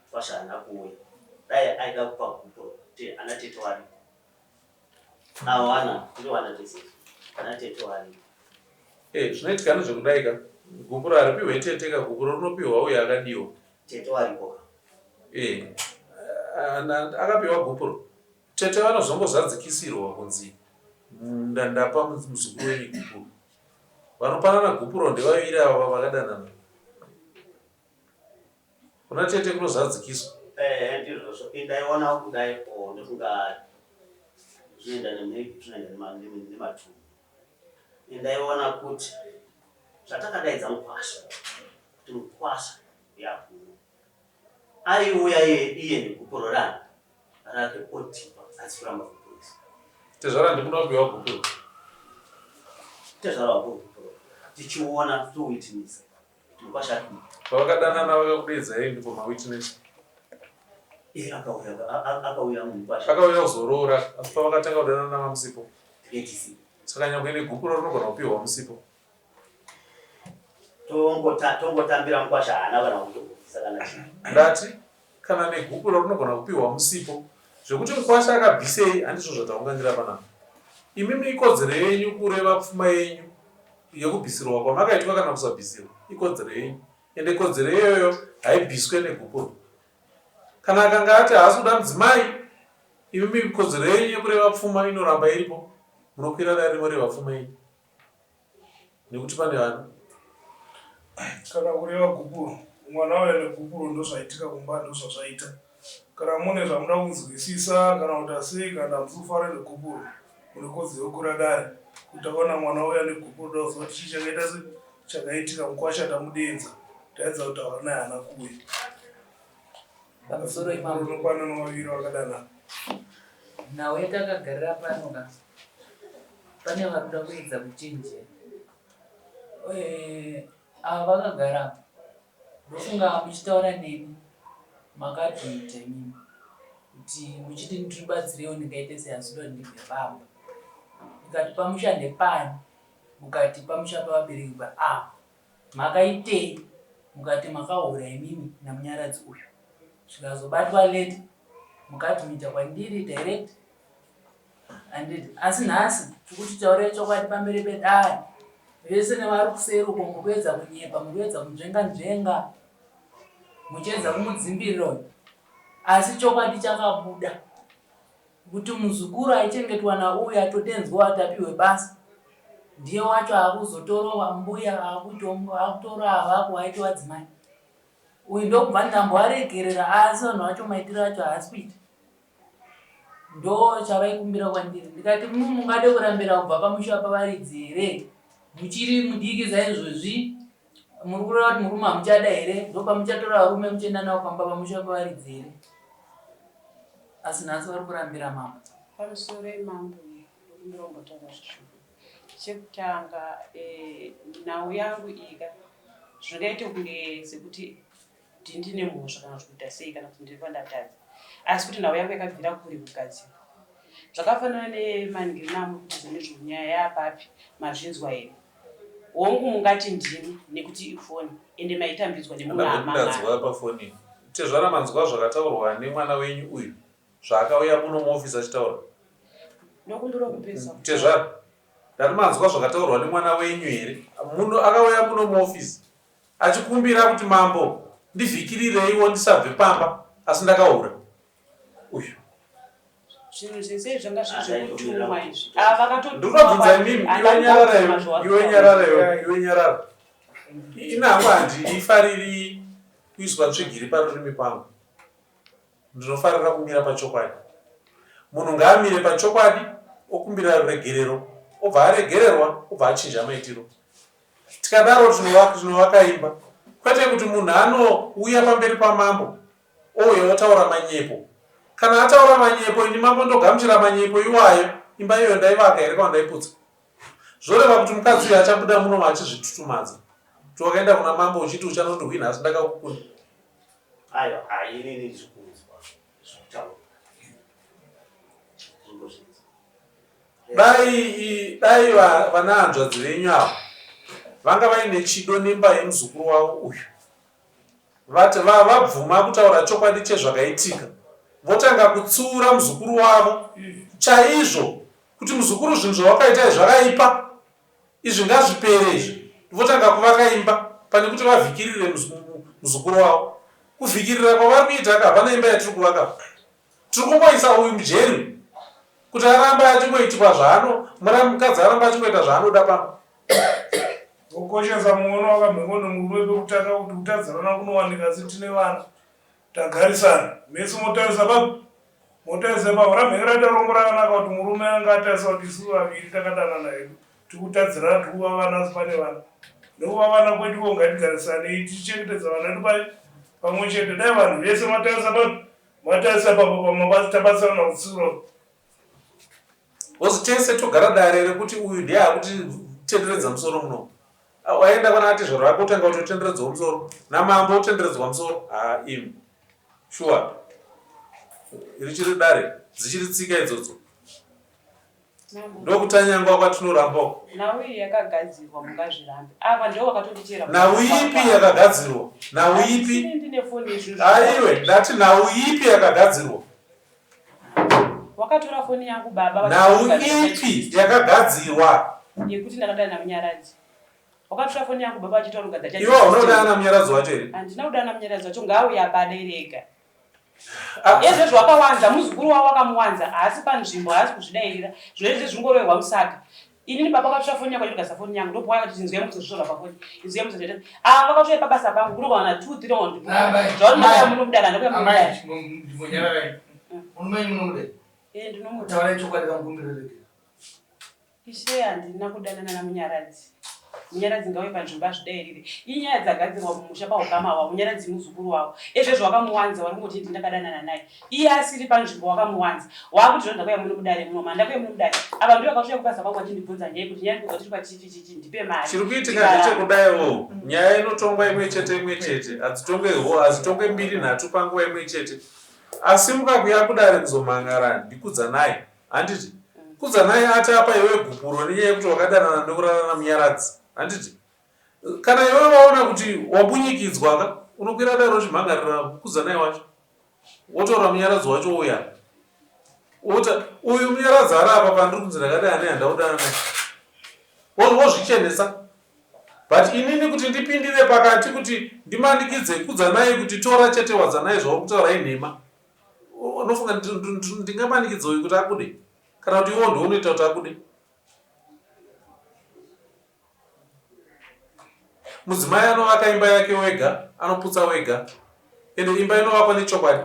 Speaker 8: mukwasha haana kuuya. Dai aida kupa gupuro te ana tete waripo. Awana, tiri tese isu. Ana tete waripo.
Speaker 5: Eh, zvinoitika ndezvekudai ka. Gupuro haripihwe tete ka, gupuro rinopihwa uyo akadiwa.
Speaker 8: Tete waripo ka.
Speaker 5: Eh, akapiwa gupuro. Tete vanozongozadzikisirwa kunzi ndapa muzukuru wenyu gupuro. Vanopanana gupuro ndevaviri ava vakadanana. Kuna tete kunozadzikiswa.
Speaker 8: Eh, ndizvozvo. Indaiona kudai o ndofunga zvinoenda zvinoenda nematunhu. Indaiona kuti zvatakadaidza mukwasha kuti mukwasha yakuno Aiuya iye iye negupuro rani rake otipa asi kuramba kupurisa.
Speaker 5: Tezvara ndikuda kupiwa gupuro.
Speaker 8: Tezvara wapiwa gupuro tichiona towitness kuti mukwasha ari kuita.
Speaker 5: Pavakadanana vakakudeedzai ndipo mawitness.
Speaker 8: Iye akauya akauya mukwasha.
Speaker 5: Akauya kuzoroora asi pavakatanga kudanana mamusipo.
Speaker 8: Tinge
Speaker 5: Saka nyangwe negupuro rinogona kupiwa musipo.
Speaker 8: Tongotambira mukwasha haana kana kutobvisa kana chii.
Speaker 5: Ndati kana negupuro rinogona kupihwa musipo zvekuti mukwasha akabvisei handizvo zvataunganira panapa. Imimi ikodzero yenyu kureva pfuma yenyu yekubvisirwa kwamakaitwa kana kusabvisirwa ikodzero yenyu ende kodzero iyoyo haibviswe negupuro. Kana akanga ati haasi kuda mudzimai imimi kodzero yenyu yekureva pfuma inoramba iripo munokwira dare moreva pfuma yenyu. Nekuti pane vana.
Speaker 6: Kana kureva gupuro, mwana auya negupuro ndozvaitika kumba ndozvazvaita. Kana mune zvamuda kunzwisisa kana kuti asei kana hamusi kufara negupuro mune kodzero yekukura dare kuti takaona mwana auya negupuro toda kuziva kuti chii chakaita se chakaitika mukwasha tamudenza taedza kutaura naye haana kuuya.
Speaker 1: Pamusoro imambo.
Speaker 6: Unokwana nevaviri vakadanana.
Speaker 1: Nhau yatakagarira pano ka pane vari kuda kuedza kuchenjera eh, ava vakagara apa ndofunga muchitaura neni makatoita imimi kuti muchiti ndiribatsirewo ndingaite sei asi ndoda ndibve pamba ndikati pamusha ndepani mukati pamusha pavabereki pa ava Makaitei mukati makahura imimi naMunyaradzi uyu zvikazobatwa late mukaadmita kwandiri direct handiti asi nhasi tikuti taurai chokwadi pamberi pedare vese nevari kuseri uko mukuedza kunyepa mukuedza kunzvenga nzvenga muchiedza kumudzimbirira uyu asi chokwadi chakabuda Kuti muzukuru aichengetwa nauyu atotenzwa ati apihwe basa ndiye wacho akuzotorova mbuya akutora avako aitova adzimai uyu ndokubva ndamboaregerera asi vanhu vacho maitiro acho haasi kuita ndo chavaikumbira kwandiri ndikati mu mungade kurambira kubva pamusha pavaridzi here muchiri mudiki saizvozvi muri kureva kuti murume hamuchada here ndopamuchatora varume muchienda navo pamba pamusha pavaridzi here Asi nhasi vari kurambira mambo.
Speaker 4: Pamusoro mambo ndokumbira kumbotaura zvishoma. Chekutanga eh, nhau yangu iyi ka zvingaite kunge sekuti ndine mhosva kana kuti kuita sei kana kuti ndiri pandatadza asi kuti nhau yangu yakabvira kure kugadzira zvakafanana nemaningirina amuri kuita nezvonyaya yapapi mazvinzwa here Hongu mungati ndini nekuti ifoni ende maitambidzwa nemunhu
Speaker 5: Ndabva pafoni. Tezvara manzwa zvakataurwa nemwana wenyu uyu zvaakauya muno muoffice achitaura.
Speaker 4: Ndokumbira kupedza.
Speaker 5: Tezvara ndati manzwa zvakataurwa nemwana wenyu here? Muno akauya muno muoffice achikumbira kuti mambo ndivhikirireiwo ndisabve pamba asi ndakahura. Uyu.
Speaker 4: Zvinhu zvese zvanga zviri zvekutumwa izvi. Ava vakatotumwa.
Speaker 5: Ndinobvunza imimi, iwe nyarara iwe, iwe nyarara iwe, iwe nyarara. Ini hangu handifariri kuiswa tsvigiri parurimi pangu. Ndinofarira kumira pachokwadi. Munhu ngaamire pachokwadi okumbira ruregerero obva aregererwa obva achinja maitiro. Tikadaro tinovaka imba. Kwete kuti munhu anouya pamberi pamambo ouya otaura manyepo. Kana ataura manyepo ini mambo ndogamuchira manyepo iwayo, imba iyoyo ndaivaka here kana ndaiputsa? Zvoreva kuti mukadzi uyu achabuda muno achizvitutumadza kuti wakaenda kuna mambo uchiti uchanondihwina asi ndakakukunda.
Speaker 8: Aiwa, hainini ndiri kunzwa zvekutaura. Ndingozvinzwa.
Speaker 5: Dai dai vana hanzvadzi venyu ava vanga vaine chido nemba yemuzukuru wavo uyu vati vabvuma kutaura chokwadi chezvakaitika votanga kutsiura muzukuru wavo chaizvo kuti muzukuru zvinhu zvawakaita izvi zvakaipa izvi ngazvipere izvi votanga kuvaka imba pane kuti vavhikirire muzukuru wavo kuvhikirira kwavari kuita ka hapana imba yatiri kuvaka tiri kungoisa uyu mujeri kuti arambe achingoitirwa zvaano mukadzi arambe achingoita zvaanoda pano
Speaker 6: Vokoshesa muono wakamhengwa nemurume pekutanga kuti kutadzirana kunowanika asi tine vana tagarisana mese motarisa papi motarisa ipapo ramhenge raita rombo rakanaka kuti murume anga atarisa kuti isu vaviri takadanana hedu tikutadzirana tikuva vana asi pane vana nekuva vana kwedu ko ngatigarisanei tichichengetedza vana vedu pai pamwe chete dai vanhu vese matarisa papi matarisa ipapo pamabasa tabatsirana kutsiura
Speaker 5: Because tese togara dare rekuti uyu ndiye akutitenderedza musoro muno. Waenda kwana atezvaro vako otanga kutotenderedzwa musoro. Namambo otenderedzwa musoro. Ah imi. Sure. Richiri dare, dzichiri tsika idzodzo. Ndokutanyangwa kwatinoramba uko.
Speaker 4: Nhau iyi yakagadzirwa mungazvirambe. Ava ndivo vakatonditera.
Speaker 5: Nhau ipi yakagadzirwa? Nhau ipi?
Speaker 4: Ndine foni izvozvo.
Speaker 5: Aiwe, ndati nhau ipi yakagadzirwa?
Speaker 4: Wakatora foni yangu baba.
Speaker 5: Nhau ipi yakagadzirwa?
Speaker 4: Yekuti ndakadana naMunyaradzi. Wakatora foni yangu baba vachitaura kugadzira.
Speaker 5: Iwe hauna kudana naMunyaradzi wacho here?
Speaker 4: Handina kudana naMunyaradzi wacho ngaauye abade rega. Ah. Ezvezvo wakawanza muzukuru wavo wakamuwanza haasi panzvimbo haasi kuzvidairira zvinoita zvingorohwa musaga Inini baba vakatora foni yangu vachitogadzira foni yangu ndopouya vachiti inzwai muzozvitora pafoni inzwai muzozviita ava vakatouya pabasa pangu kunokwana 2 3 on zvauri munomudana ndakuya
Speaker 9: munomudana ndimbonyararai murume wenyu munomuda
Speaker 4: eh ndinomuda
Speaker 9: taurai chokwadi kamukumbire regera
Speaker 4: ishe handina kudanana namunyaradzi Munyaradzi ngauye panzvimbo azvidairire. Inyaya dzagadzirwa mumusha pahukama hwavo. Munyaradzi muzukuru wavo. Ezvezvo wakamuwanza wari kungoti ndini ndakadanana naye. Iye asiri panzvimbo wakamuwanza. Waakuti zvino ndakuya muno mudare muno. Mandakuya muno mudare. Ava ndivo vakasvika kubasa kwangu vachindibvunza nyaya yekuti nyaya ndikubva tiri pachichi chichi ndipe mari.
Speaker 5: Chiri kuitika ndechekudaiwo nyaya inotongwa imwe chete imwe chete hadzitongwe hadzitongwe mbiri nhatu panguva imwe chete asi mukakuya kudare kuzomhan'ara ndikudzanai Handiti? Kudzanai ati apa iwe gupuro nenyaya yekuti wakadanana nekurara naMunyaradzi. Handiti? Kana iwe waona kuti wabunyikidzwa ka, unokwira dare uchimhangarira Kudzanai wacho. Wotora Munyaradzi wacho ouya. Wota uyu Munyaradzi ari apa pandiri kunzi ndakadana naye handakudana naye. Wozvichenesa. But inini kuti ndipindire pakati kuti ndimanikidze Kudzanai kuti tora chete Wadzanai zvauri kutaura inhema. Unofunga ndingamanikidza uyu kuti abude kana kuti iwo ndiwo unoita kuti abude? Mudzimai anovaka imba yake wega, anoputsa wega, ende imba inovakwa nechokwadi.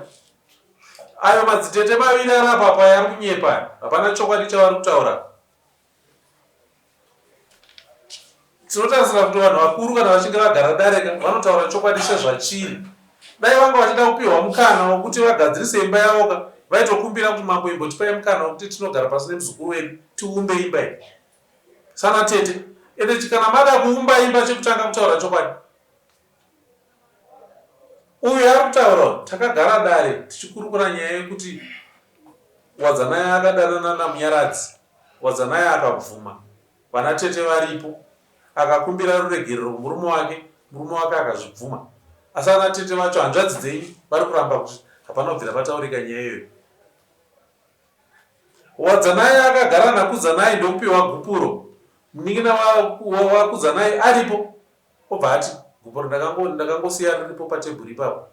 Speaker 5: Ayo madzitete maviri ari apa apa ari kunyepa, hapana chokwadi chavari kutaura. Tinotarisira kuti vanhu vakuru kana vachinge vagara dareka vanotaura chokwadi sezvachiri. Dai vanga vachida kupihwa mukana wokuti vagadzirise imba yavoka vaitokumbira kuti mambo imbotipai mukana wokuti tinogara pasi nemuzukuru wedu tiumbe imba iyi. Sana tete. Ende kana mada kuumba imba chekutanga kutaura chokwadi. Uyu ari kutaura takagara dare tichikurukura nyaya yekuti Wadzanai akadanana naMunyaradzi, Wadzanai akabvuma, vana tete varipo, akakumbira ruregerero kumurume wake, murume wake akazvibvuma. Asi ana tete vacho hanzvadzi dzenyu vari kuramba kuti hapana kubvira pataurika nyaya iyoyo. Wadzanai akagara naKudzanai ndokupiwa gupuro, munin'ina waKudzanai aripo Obva ati, Gupuro ndakangosiya riripo patebhuru ipapo.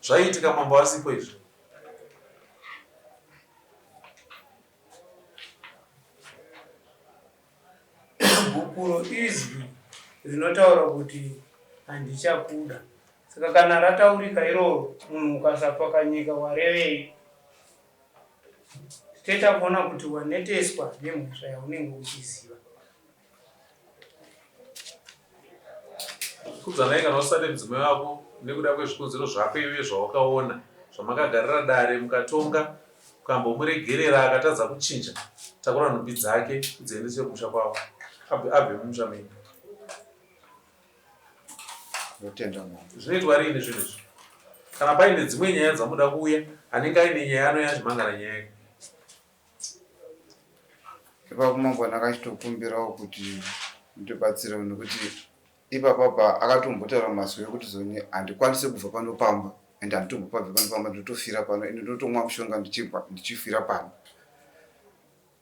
Speaker 5: Zvaiitika mambo asipo izvi.
Speaker 10: Gupuro izwi rinotaura kuti handichakuda. Saka kana rataurika iroro munhu ukasapfakanyika warevei? Titoita kuona kuti waneteswa nemhosva yaunenge uchiziva.
Speaker 5: Kudzanai kana usade mudzimai wako nekuda kwezvikonzero zvako iwe zvawakaona zvamakagarira dare mukatonga ukambomuregerera akatadza kuchinja takura nhumbi dzake udziendese kumusha kwavo abve mumusha menyu.
Speaker 3: Ndotenda Mwari.
Speaker 5: Zvinoitwa riini zvinhu izvi? Kana paine dzimwe nyaya dzamuda kuuya, anenge aine nyaya anouya achimhangara nyaya yake.
Speaker 3: Ipapo mambo ndakachitokumbirawo kuti ndibatsirewo nekuti ipapapa akatombotaura mazwi ekuti zoni handikwanise kubva pano pamba and handitombopabve pano pamba ndotofira pano ende ndotomwa mushonga ndichibva ndichifira pano.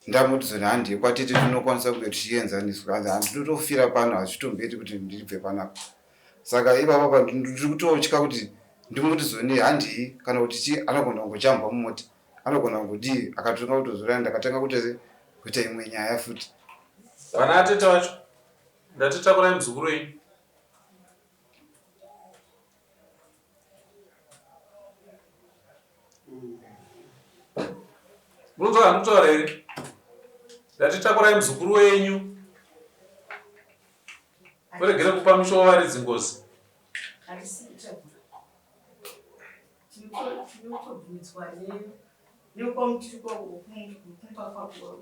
Speaker 3: Ndamuti zoni handiye kwatete tinokwanisa kunge tichienzaniswa hanzi handinotofira pano hazvitomboiti kuti ndibve panapa saka ipapa pa ndiri kutotya kuti ndimuti zoni handii kana kuti chii anogona kungojambwa mumota anogona kungodii akatanga kutozoraya ndakatanga kutoze kuita imwe nyaya futi.
Speaker 5: Vana atete vacho ndati takurai muzukuru wenyu. Munonzwa zvandikutaura here? Ndati takurai muzukuru wenyu. Muregere kupa musha wavaridzi ngozi.
Speaker 11: Hatisi kutakura. Tinotobvumidzwa nekwamutiri kumba kwako.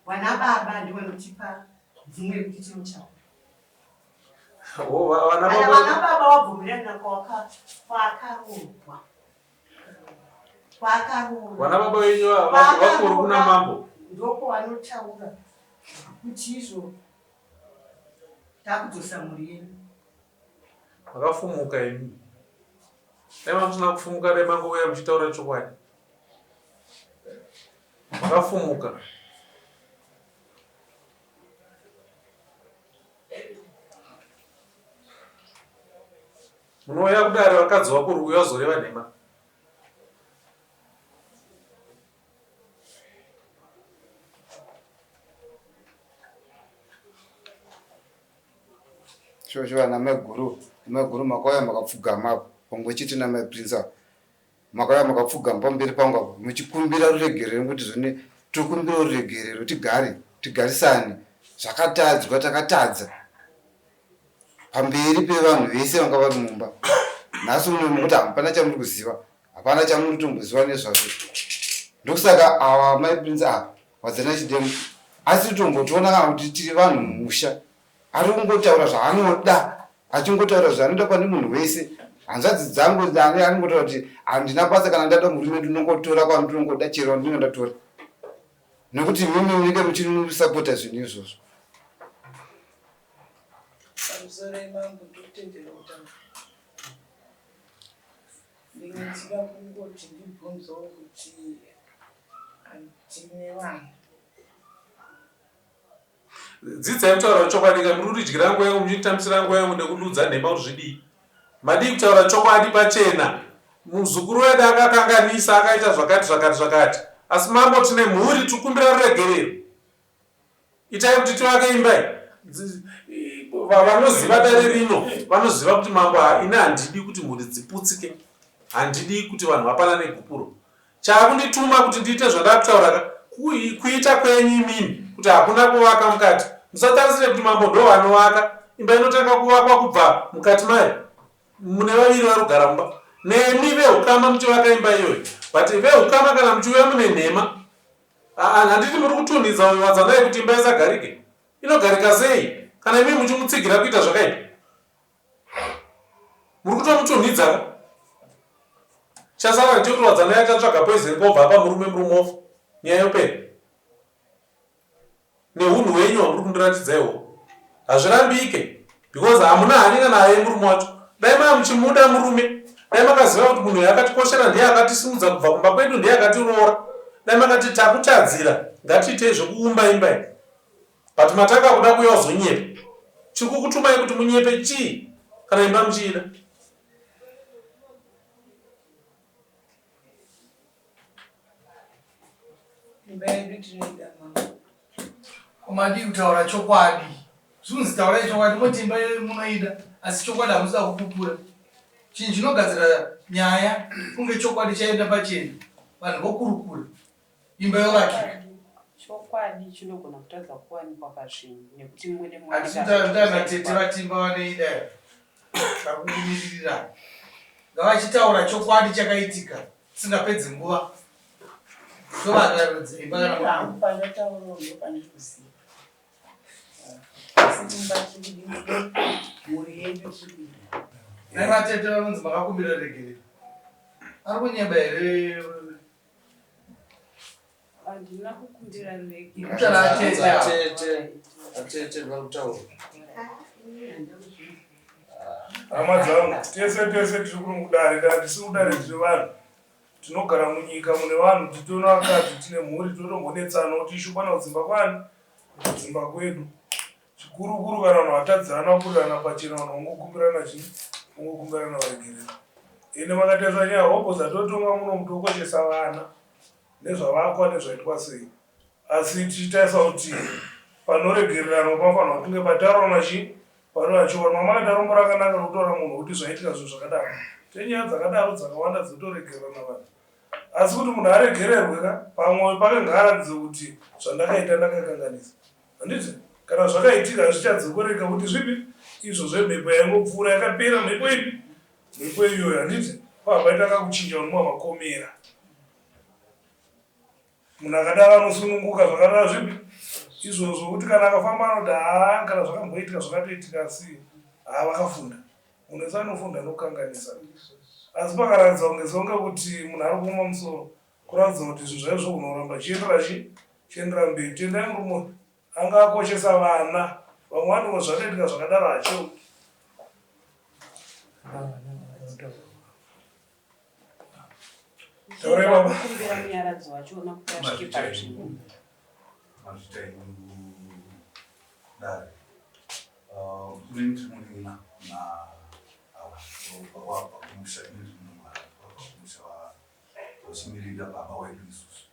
Speaker 11: Vana baba ndivo vanotipa mvumo yekuti tinotakura.
Speaker 5: Oh, vana
Speaker 11: Kana
Speaker 5: baba
Speaker 11: vana baba wabvumirana kwaakaroorwa. Kwaakaroorwa.
Speaker 5: Vana baba venyu vakuru kuna mambo.
Speaker 11: Ndopavanotaura kuti izvo takudzosa mhuri yedu.
Speaker 5: Makafumuka imi. Dai mamusina kufumuka dai mangouya muchitaura chokwadi. Makafumuka. Munouya kudare vakadzi vakuru kuuya kuzoreva nhema.
Speaker 3: Sho sho ana maiguru, maiguru makauya makapfugama apo pamwe chete namai Prince apa. Makauya makapfugama pamberi pangu apa muchikumbira ruregerero nekuti zvone tokumbira ruregerero tigare tigarisane zvakatadzwa takatadza pamberi pevanhu vese vanga vari mumba nhasi uno mukuti hapana chamuri kuziva hapana chamuri kutomboziva nezvazvo ndokusaka ava mai prince ava wadzana chidemo asi kutombotiona kana kuti tiri vanhu mumusha Ari kungotaura zvaanoda achingotaura zvaanoda pane munhu wese. Hanzvadzi dzangu anongotaura kuti handina basa kana ndada murume ndinongotora kwandinongoda chero wandinenge ndatora. Nekuti imimi munenge muchimusapota zvinhu izvozvo.
Speaker 7: Pamusoro mambo ndokutendera kutaura. Ndinoda kungoti ndibvunzewo kuti handine vana.
Speaker 5: Dzidzai kutaura chokwadi ka muri kundidyira nguva yangu muchinditambisira nguva yangu nekundiudza nhema kuti zvidii. Madii kutaura chokwadi pachena. Muzukuru wedu akakanganisa akaita zvakati zvakati zvakati. Asi mambo tine mhuri tiri kukumbira ruregerero. Itai kuti tivake imba iyi. Vanoziva dare rino vanoziva kuti mambo ini handidi kuti mhuri dziputsike. Handidi kuti vanhu vapanane gupuro. Chaakundituma kuti ndiite zvandakutaura ka kuita kwenyu imimi kuti hakuna kuvaka mukati. Musatarisire kuti mambo ndo vanovaka. Imba inotanga kuvakwa kubva mukati mayo. Mune vaviri vari kugara mumba. Nemi vehukama muchivaka imba iyoyo. But vehukama kana muchiuya mune nhema. Handiti muri kutunhidza uyo Wadzanai kuti imba isagarike. Inogarika sei kana imimi muchimutsigira kuita zvakaipa? Muri kutomutunhidza ka? Chasara ndechekuti Wadzanai achatsvaga poison kobva apa murume murume ofa. Nyaya yopera. Nehunhu hwenyu hwamuri kundiratidza ihwohwo. Hazvirambike because hamuna hanya naye murume wacho. Dai mava muchimuda murume, dai makaziva kuti munhu uyu akatikoshera ndiye akatisimudza kubva kumba kwedu ndiye akatiroora. Dai makati takutadzira ngatiitei zvekuumba imba iyi. But matanga kuda kuuya kuzonyepa. Chiri kukutumai kuti munyepe chii kana imba muchiida?
Speaker 7: Imba yedu tinoida mama.
Speaker 9: Ko madii kutaura chokwadi? Zvinonzi taurai chokwadi moti imba munoida asi chokwadi hamusida kupupura. Chinhu chinogadzira nyaya kunge chokwadi chaenda pachena, vanhu vokurukura, imba yovakika.
Speaker 4: Chokwadi chinogona kutadza kuwanikwa pazvinhu nekuti mumwe nemumwe anenge
Speaker 9: Hatisi
Speaker 4: achida
Speaker 9: tana tete
Speaker 4: kuside kwake.
Speaker 9: vaTimba vaneida vakukumiririrana. Ngavachitaura chokwadi chakaitika tisingapedzi nguva. Tovakarodza imba kana
Speaker 7: Ini hangu
Speaker 9: makuru.
Speaker 7: pandataurawo ndopandiri kuziva. Asi kumba tiri kudii? Mhuri yedu tiri kudii?
Speaker 9: Nhai vatete vanonzi makakumbira regerero. Ari kunyeba here?
Speaker 4: Handina kukumbira ruregerero.
Speaker 9: Kutaura atete ava.
Speaker 12: Atete, atete vari kutaura.
Speaker 6: Hama dzangu, tese tese tiri kuno kudare, kana tisiri kudare tiri vanhu. Tinogara munyika mune vanhu, titona vakadzi, tine mhuri, totombonetsana kuti ishupana kudzimba kwani? Kudzimba kwedu. Chikurukuru kana vanhu vatadzirana kuburirana pachena, vanhu vongokumbirana chii? Vongokumbirana varegerero. Ende makatarisa nyaya hobho dzatotonga muno mutokoshesa vana nezvavakwa nezvaitwa sei. Asi tichitarisa kuti panoregereranwa panofanirwa kunge pataurwa chii? Panova chokwadi mama akaita rombo rakanaka rokutaura munhu kuti zvaitika zvinhu zvakadaro. Tine nyaya dzakadaro dzakawanda dzinotoregererana vanhu. Asi kuti munhu aregererwe ka pamwoyo pake ngaaratidze kuti zvandakaita ndakakanganisa. Handiti? Kana zvakaitika hazvichadzokoreka kuti zvipi izvo zvemhepo yaingopfuura yakapera mhepo ipi? Mhepo iyoyo handiti? Pabva paita kakuchinja unonwa makomera. Munhu akadaro anosununguka zvakadaro zvipi izvozvo kuti kana akafamba anoti haa kana zvakamboitika zvakatoitika asi haa vakafunda. Munhu wese anofunda nokukanganisa. Asi pakaratidza kunge songe kuti munhu ari kuoma musoro kuratidza kuti zvinhu zvaive zvogona kuramba zvichiendera chi chiendera mberi. Tendai murume uyu anga akoshesa vana vamwe vanhu zvatoitika zvakadaro hacheuki. Taurai baba.
Speaker 4: Kumbira munyaradzi wacho ona kuti asvike panzvimbo.
Speaker 13: Mazvita enyu dare. Ini ndiri munin'ina na ava wabva kumusha ini ndiri munhu wabva kumusha wachimirira baba wedu isusu.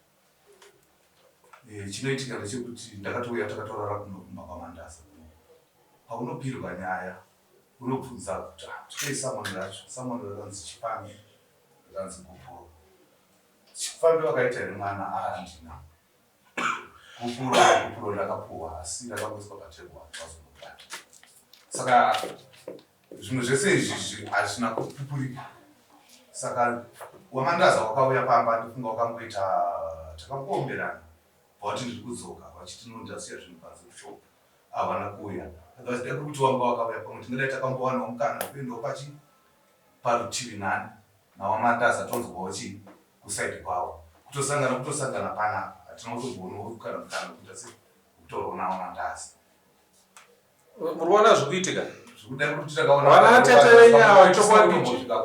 Speaker 13: Eh, chinoitika ndechekuti ndakatouya takatorara kuno kumba kwaMandaza kuno. Paunopirwa nyaya unobvunza kuti ah, tipei summon racho. Summon rakanzi Chipambi, rakanzi Gupuro. Chipambi wakaita here mwana? Ah, handina. Gupuro, gupuro ndakapuwa asi rakangoiswa patable vazongobata. Saka zvimwe zvese izvi hazvina kupupurika. Saka waMandaza wakauya pamba ndifunga wakangoita takangoomberana vati ndiri kudzoka vachiti no ndasiya zvinhu panze kushop havana kuuya otherwise dai kuri kuti wanga wakauya pamwe tingadai takambowanawo mukana wekuendawo pachi parutivi nani nawaMandaza tonzwawo chii kuside kwavo kutosangana kutosangana panapa hatina kutomboonawo kana mukana wekuita sei wekutaurawo nawaMandaza.
Speaker 5: Muri kuona zvikuitika?
Speaker 13: Zvikuda kuti takaona
Speaker 5: Vana tete venyu ava chokwadi.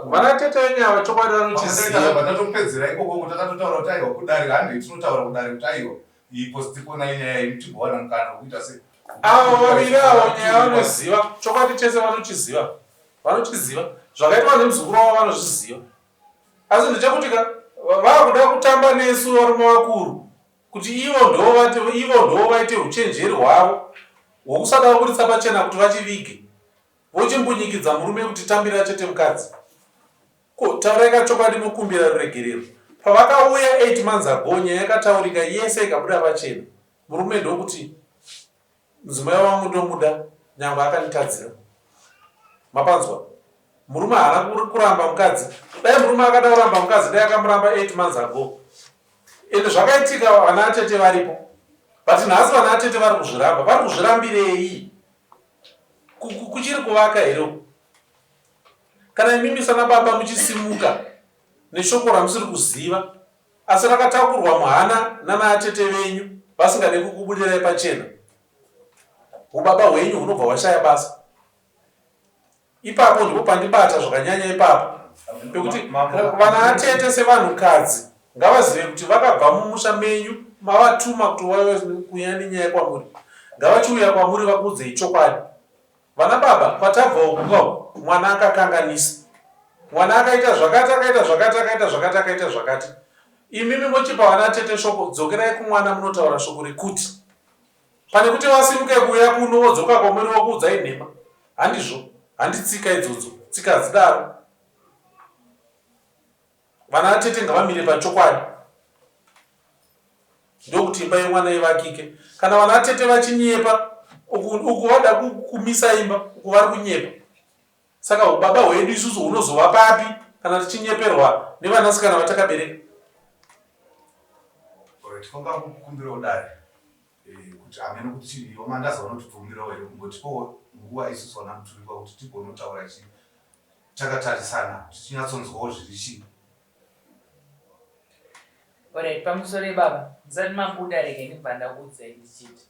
Speaker 5: Vana tete venyu ava chokwadi vanochiziva.
Speaker 13: Tatopedzera ikoko takatotaura kuti aiwa kudare handei tinotaura kudare kuti aiwa iyi postipona inyaya iyi tigowana mukana wekuita sei.
Speaker 5: Avo vaviri avo nyaya vanoziva chokwadi chese vanochiziva. Vanochiziva. Zvakaitwa nemuzukuru wavo vanozviziva. Asi ndechekuti ka vakuda kutamba nesu varume vakuru kuti ivo ndovati ivo ndovaite uchenjeri hwavo hwokusada kuburitsa pachena kuti vachivige vochimbunyikidza murume kuti tambira chete mukadzi. Ko taurai ka chokwadi mokumbira ruregerero. Pavakauya 8 months ago nyaya yakataurika yese ikabuda pachena murume ndokuti mudzimai wangu ndomuda nyangwe akanditadzira. Mapanzwa? Murume haana kuramba mukadzi. Dai murume akada kuramba mukadzi dai akamuramba 8 months ago. Ende zvakaitika vana atete varipo. But nhasi vana atete vari kuzviramba. Vari kuzvirambirei? Kuchiri kuvaka here uku? Kana imimi sana baba muchisimuka neshoko ramusiri kuziva asi rakatakurwa muhana nana atete venyu vasingade kukubudirai pachena, hubaba hwenyu hunobva hwashaya basa. Ipapo ndipo pandibata zvakanyanya ipapo pekuti vana atete sevanhukadzi ngavazive kuti vakabva mumusha menyu mavatuma kuti vauye kuuya nenyaya kwamuri ngavachiuya kwamuri vakuudzei chokwadi. Vana baba kwatabva uku ka uku mwana akakanganisa mwana akaita zvakati akaita zvakati akaita zvakati akaita zvakati imimi mochipa vana tete shoko dzokerai kumwana munotaura shoko rekuti pane kuti vasimuke kuuya kuno vodzoka kwamuri vokuudzai nhema handizvo handi tsika idzodzo tsika hadzidaro. Vana tete ngavamire pachokwadi ndokuti imba yemwana ivakike. Kana vana tete vachinyepa uku, uku vada kumisa imba uku vari kunyepa. Saka hubaba hwedu isusu hunozova papi kana tichinyeperwa nevanasikana vatakabereka?
Speaker 13: Alright, kwanga kukumbirawo dare eh, kuti hameno kuti vamandaza vanotibvumirawo here kumbotipawo nguva isusu vana Muturikwa kuti tigonotaura chi takatarisana kuti tinyatsonzwawo zviri chii.
Speaker 1: Alright, pamusoro baba, musati mabuda rege ndibva ndakuudzai ndichiti.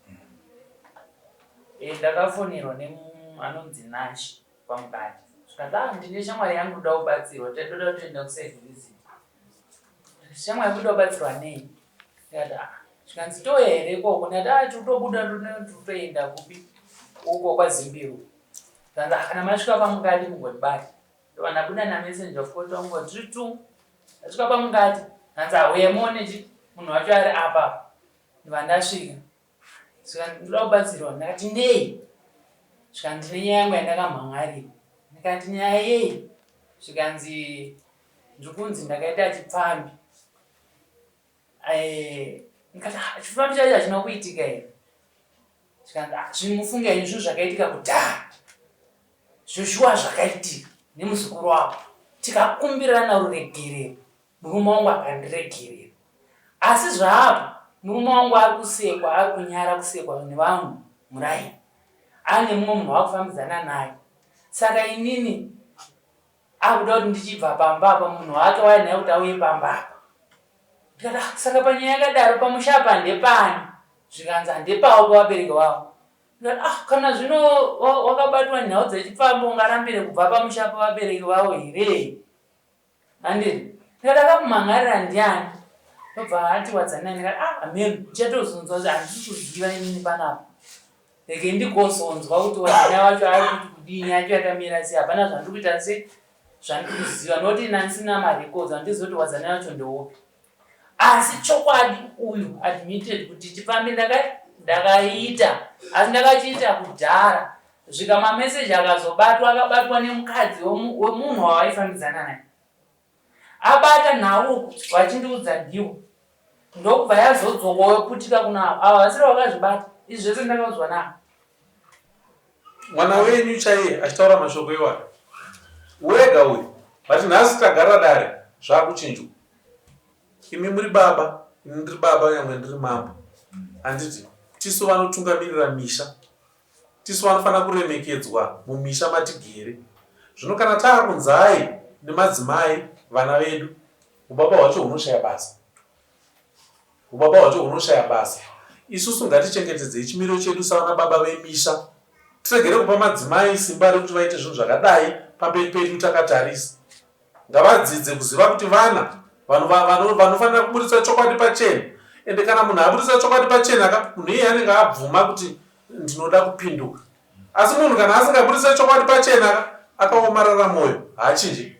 Speaker 1: Eh, ndakafonerwa nemu anonzi Nash kwaMukati. Zvikanzi ah ndine shamwari yangu ndoda kubatsirwa, taitoda kutoenda kuside visit. Shamwari yangu ndoda kubatsirwa nei? Ndikati ah, zvikanzi touya here ikoko? Ndikati ah tikutobuda tikutoenda kupi? Uko kwaZimbiru. Zvikanzi ah kana masvika kwaMukati mugondibata. Ndobva ndabuda namessenger of court wangu tiri tu. Ndasvika kwaMukati. Hanzi auye muone chi munhu wacho ari apa. Ndobva ndasvika. Zvikanzi ndoda kubatsirwa. Ndakati nei? Zvikanzi ndine nyaya yangu yandakamhan'arira. Ndikati nyaya yei? Zvikanzi ndiri kunzi ndakaita chipfambi. Eh, ndikati ah, chipfambi chacho hachina kuitika here? Zvikanzi ah, zvinhu mufunge henyu zvinhu zvakaitika kudhara. Zveshuwa zvakaitika nemuzukuru wavo. Tikakumbirana ruregerero. Murume wangu akandiregerera. Asi zvaapo murume wangu ari kusekwa, ari kunyara kusekwa nevanhu muraini. Ane mumwe munhu waakufambidzana naye. Saka inini akuda kuti ndichibva pamba apa munhu wake wainaye kuti auye pamba apa. Ndikati ah, saka panyaya yakadaro pamusha apa ndepani? Zvikanzi handepawo pavabereki vavo. Ndikati ah, kana zvino wakabatwa nhau dzechipfambi ungarambire kubva pamusha pavabereki vavo here? Handiti ndikati akakumhan'arira ndiani ndobva ati wadzanai ndikati ah hameno ndichatozonzwa kuti handisi kuziva inini panapa rege ndigozonzwa kuti wadzanai wacho ari kuti kudii yacho yakamira sei hapana zvandiri kuita se zvandiri kuziva nokuti ini handisina marecords handizivi kuti wadzanai wacho ndeupi asi chokwadi uyu admitted kuti chipfambi ndakaita asi ndakachiita kudhara Zvika mameseji akazobatwa akabatwa nemukadzi wemunhu wavaifambidzana naye. Abata nhau uku vachindiudza ndiwo. Ndokubva yazodzoka yoputika kuna avo. Ava vasiri vakazvibata. Izvi zvese ndakaudzwa navo.
Speaker 5: Mwana wenyu chaiye achitaura mashoko iwayo. Wega uyu. But nhasi tagara dare zvakuchinjwa. Imi muri baba, ini ndiri baba nyangwe ndiri mambo. Handiti tisu vanotungamirira misha. Tisu vanofanira kuremekedzwa mumisha matigere. Zvino kana taakunzai nemadzimai vana vedu, hubaba hwacho hunoshaya basa. Hubaba hwacho hunoshaya basa. Isusu ngatichengetedzei chimiro chedu savana baba vemisha. Tiregere kupa madzimai simba rekuti vaite zvinhu zvakadai pamberi pedu takatarisa. Ngavadzidze kuziva kuti vana vanofanira kuburitsa chokwadi pachena. Ende kana munhu aburitsa chokwadi pachena ka, munhu iyeye anenge abvuma kuti ndinoda kupinduka. Asi munhu kana asingaburitse chokwadi pachena ka, akaomarara mwoyo, haachinji.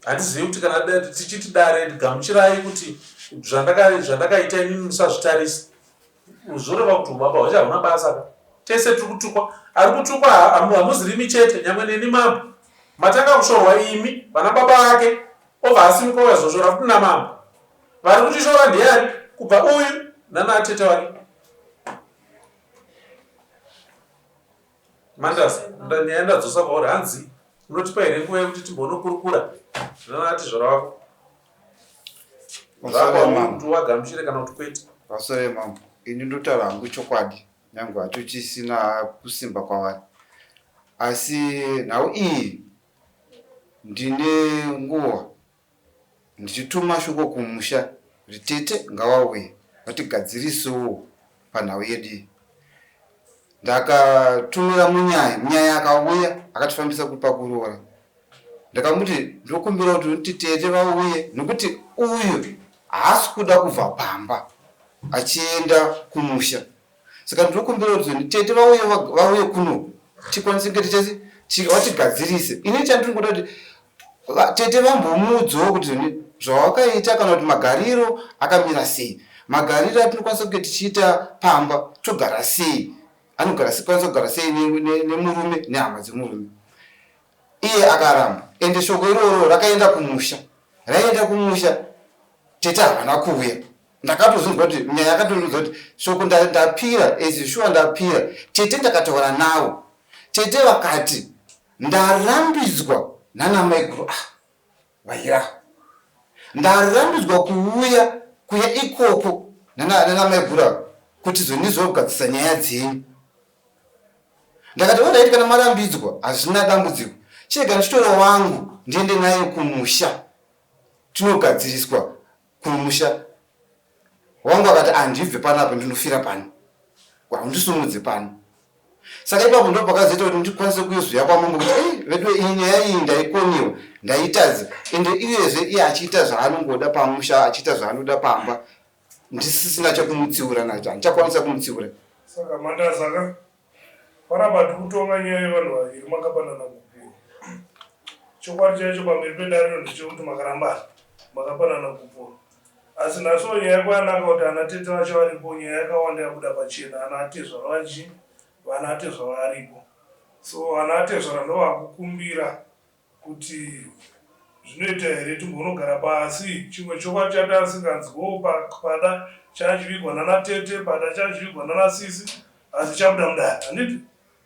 Speaker 5: Handizivi kuti kana tichiti dare gamuchirai kuti zvandakaita inini musazvitarisa. Zvoreva kuti ubaba hwacho hauna basa ka. Tese tiri kutukwa. Ari kutukwa hamuzirimi chete, nyangwe neni mambo. Matanga kushorwa imi vana baba vake obva asimuka uya zoshora futi namambo. Vari kutishora ndiani? Kubva uyu nana atete wake. Mandas, nyaya ndadzosa kwauri hanzi unotipa here nguva yekuti timbonokurukura nana atizvara wako? Zvako kuti wagamuchire kana kuti kwete.
Speaker 3: Pasore mambo, ini ndotaura hangu chokwadi nyangwe hacho chisina kusimba kwavari asi nhau iyi ndine nguva ndichituma shoko kumusha kuti tete ngavauye vatigadzirisewo panhau yedu iyi. Ndakatumira munyai, munyai akauya akatifambisa pakuroora. Ndakamuti ndokumbira kuti uti tete vauye nokuti uyu haasi kuda kubva pamba achienda kumusha. Saka ndinokumbira kuti tete vauye vauye kuno tikwanise kunge tichasi vatigadzirise. Ini chandiri kuda kuti tete vambomuudzawo kuti zvawakaita kana kuti magariro akamira sei. Magariro atinokwanisa kunge tichiita pamba togara sei anogara kwanisa kugara sei nemurume nehama dzemurume. Iye akaramba ende shoko iroro rakaenda kumusha. Raenda kumusha tete havana kuuya. Ndakatozvinzwa kuti nyaya yakatondiudza kuti shoko ndapira as sure ndapira. Tete ndakataura navo. Tete vakati ndarambidzwa nana maiguru ah vaira. Ndarambidzwa kuuya kuya ikoko nana nana maiguru ava kuti zonizogadzisa nyaya dzenyu. Ndakati alright kana marambidzwa hazvina dambudziko chirega ndichitore wangu ndiende naye kumusha tinogadziriswa kumusha. Wangu akati handibve panapa ndinofira pano haundisumudze pano. Saka ipapo ndo pakazoita kuti ndikwanise kuzoya kwamambo kuti ei veduwe iyi nyaya iyi ndaikoniwa ndaitadza ende iyezve iye achiita zvaanongoda pamusha achiita zvaanoda pamba ndisisina chekumutsiura nacho handichakwanisa kumutsiura.
Speaker 6: Saka Mandaza ka panapa tikutonga nyaya yevanhu vaviri makapanana gupuro. Chokwadi chaicho pamberi pedariro ndechekuti makarambana makapanana gupuro. Asi nhasiwo nyaya yako yanaka kuti ana tete vacho varipo nyaya yakawanda yabuda pachena ana atezvara vachi vana atezvara varipo. So ana atezvara ndovakukumbira Kuti zvinoita here timbonogara pasi chimwe chokwadi chatasinganzwewo pada chachivigwa nana tete pada chachivigwa nana sisi asi chabuda mudare handiti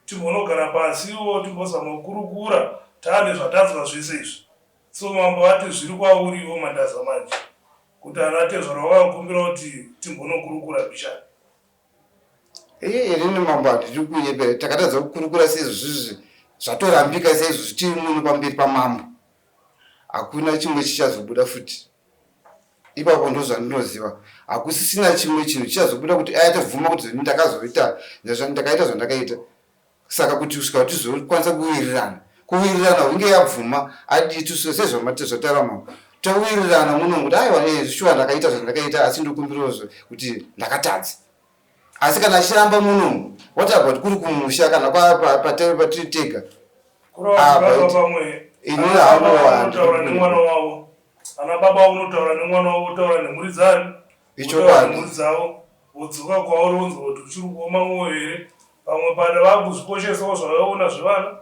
Speaker 6: timbonogara pasiwo timbozama kukurukura taane zvatanzwa zvese izvi so mambo vati zviri kwauriwo mandaza manje kuti ana tezvara vakakumbira kuti timbonokurukura bishana
Speaker 3: Iye inini mambo handidi kunyepera takatadza kukurukura seizvozvizvi zvatorambika seizvozvi tiri muno pamberi pamambo hakuna chimwe chichazobuda futi ipapo ndozvandinoziva hakusisina chimwe chinhu chichazobuda kuti aya tobvuma kuti ndakazoita ndakaita zvandakaita saka kuti kusvika tizokwanisa kuwirirana kuwirirana hunge yabvuma adii tisu sezvataura mambo towirirana muno kuti aiwa eh, shuwa ndakaita zvandakaita asi ndokumbirawo kuti ndakatadza asi kana achiramba muno what about kuri kumusha kana patiri tega
Speaker 6: ini haanotaura wavo ana baba unotaura nemwana wavo otaura nemhuri dzani
Speaker 3: Ichokwadi.
Speaker 6: Mhuri dzavo wodzoka kwauri wonzwa kuti uchiri kuoma mwoyo here. Pamwe pada vakuzvikoshesawo zvavaiona zvevana.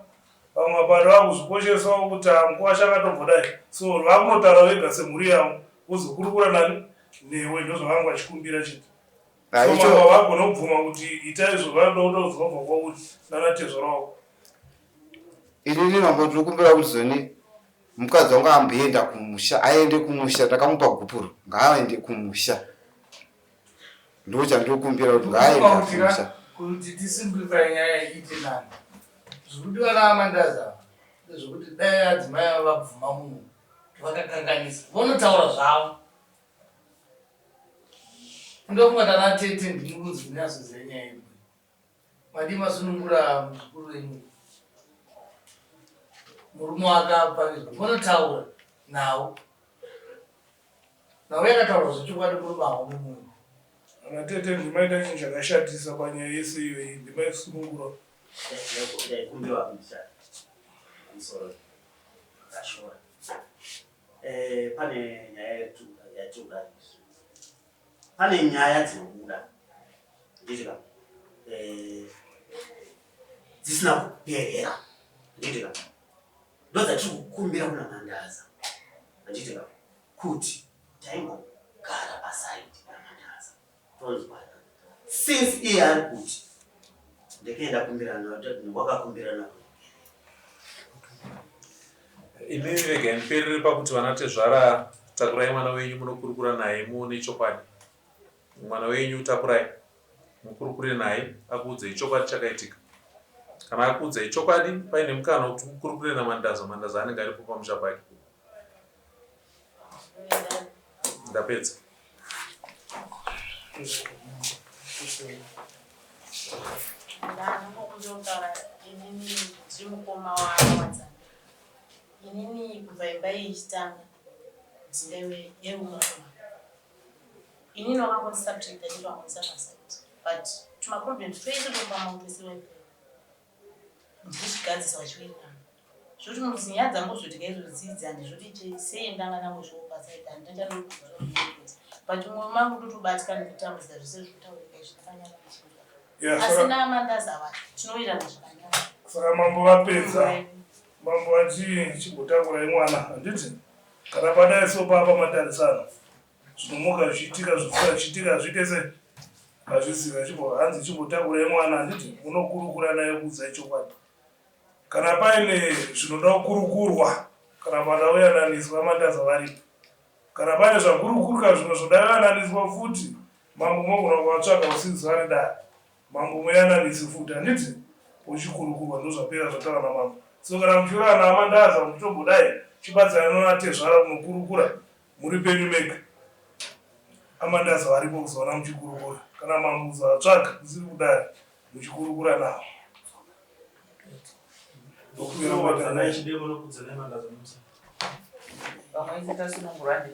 Speaker 6: Pamwe pada vakuzvikoshesawo kuti ah, mukwasha akatombodai. So vakunotaura vega semhuri yavo vozokurukura nani newe ndozvavanga vachikumbira chete.
Speaker 3: Ah,
Speaker 6: So
Speaker 3: icho-
Speaker 6: mambo havagona kubvuma kuti ita izvo vanoda kutoudzwa kubva kwauri nana tezvara wako.
Speaker 3: Inini mambo ndinokumbira kuti zoni Mukadzi wangu amboenda kumusha, aende kumusha, ndakamupa gupuro, ngaaende kumusha. Ndo chandinokumbira kuti ngaaende kumusha.
Speaker 9: Kuti tisimplify nyaya iite nani. Zvikudiwa naAmandazi ava ndezvekuti dai adzimai ava vabvuma munhu kuti vakakanganisa vonotaura zvavo. Ndofunga tana tete ndimi kunzi munyatsoziva nyaya iyi. Madii masunungura muzukuru wenyu murume wake aparizwa monotaura nhau nhau yakataurwa zvechokwadi murume haomi munhu.
Speaker 6: Ana tete ndimaita chinhu chakashatisa panyaya yese iyoyi ndimaisunungura.
Speaker 8: Ndaikumbirwa kuita pamusoro ndashora. Eh, pane nyaya yatikuda pane nyaya dzinobuda nditi ka eh, dzisina kuperera nditi ka ndodzatiri kukumbira kuna mandaza handiti ka kuti taimbogara pasaidi namandaza tonzwana since iye ari kuti ndekenda kumbirana wakakumbirana
Speaker 5: Imimi regai muperere pakuti vana tezvara takurai mwana wenyu munokurukura naye muone chokwadi. Mwana wenyu takurai mukurukure naye akuudzei chokwadi chakaitika. Kana akuudzei chokwadi paine mukana wekuti mukurukure naMandaza, Mandaza anenge aripo pamusha pake. Ndapedza.
Speaker 14: Ndanongokumbira inini ndiri mukoma waWadzana. Inini kubva imba iyi ichitanga ndaive yeumwe inini wakangondisubject achiti wangondisa paside but tumaproblems twese twepamba twese waipera ndichigadzisa vachiwirirana zvoti muzi nyaya dzangu zvotika izvo dzidzi handizvoti chei sei ndanga ndangozviwo paside handina chandinokuza but mwoyo mangu ndotobatikana nekutambudzika zvese zvekutaurika izvi ndakanyanya
Speaker 6: Yeah,
Speaker 14: asi
Speaker 6: saka
Speaker 14: namandazi ava tinowirirana zvakanaka
Speaker 6: saka mambo vapedza. Mambo vati chimbotakurai mwana handiti kana padai so papa matarisana zvinomuka zvichiitika zvisina zvichiitika hazviite se hazviziva chimbo hanzi chimbotakurai mwana handiti munokurukura naye kuudzai chokwadi kana paine zvinoda kukurukurwa kana pada kuyananiswa mandaza varipo kana pane zvakurukurwa zvimwe zvoda kuyananiswa futi mambo mogona kuvatsvaga usinzi vari dare Mambo muyananisi futi handiti pochikurukurwa ndozvapera zvataura namambo so kana muchiuraya naamandaza muchitombodai chibatsirana nanatezvara kunokurukura muri penyu mega amandaza varipo kuzoona muchikurukura kana mambo kuzovatsvaga kusiri kudai muchikurukura navo ndokupera kwaita
Speaker 1: Vamwe isi tasunungurwa ndi.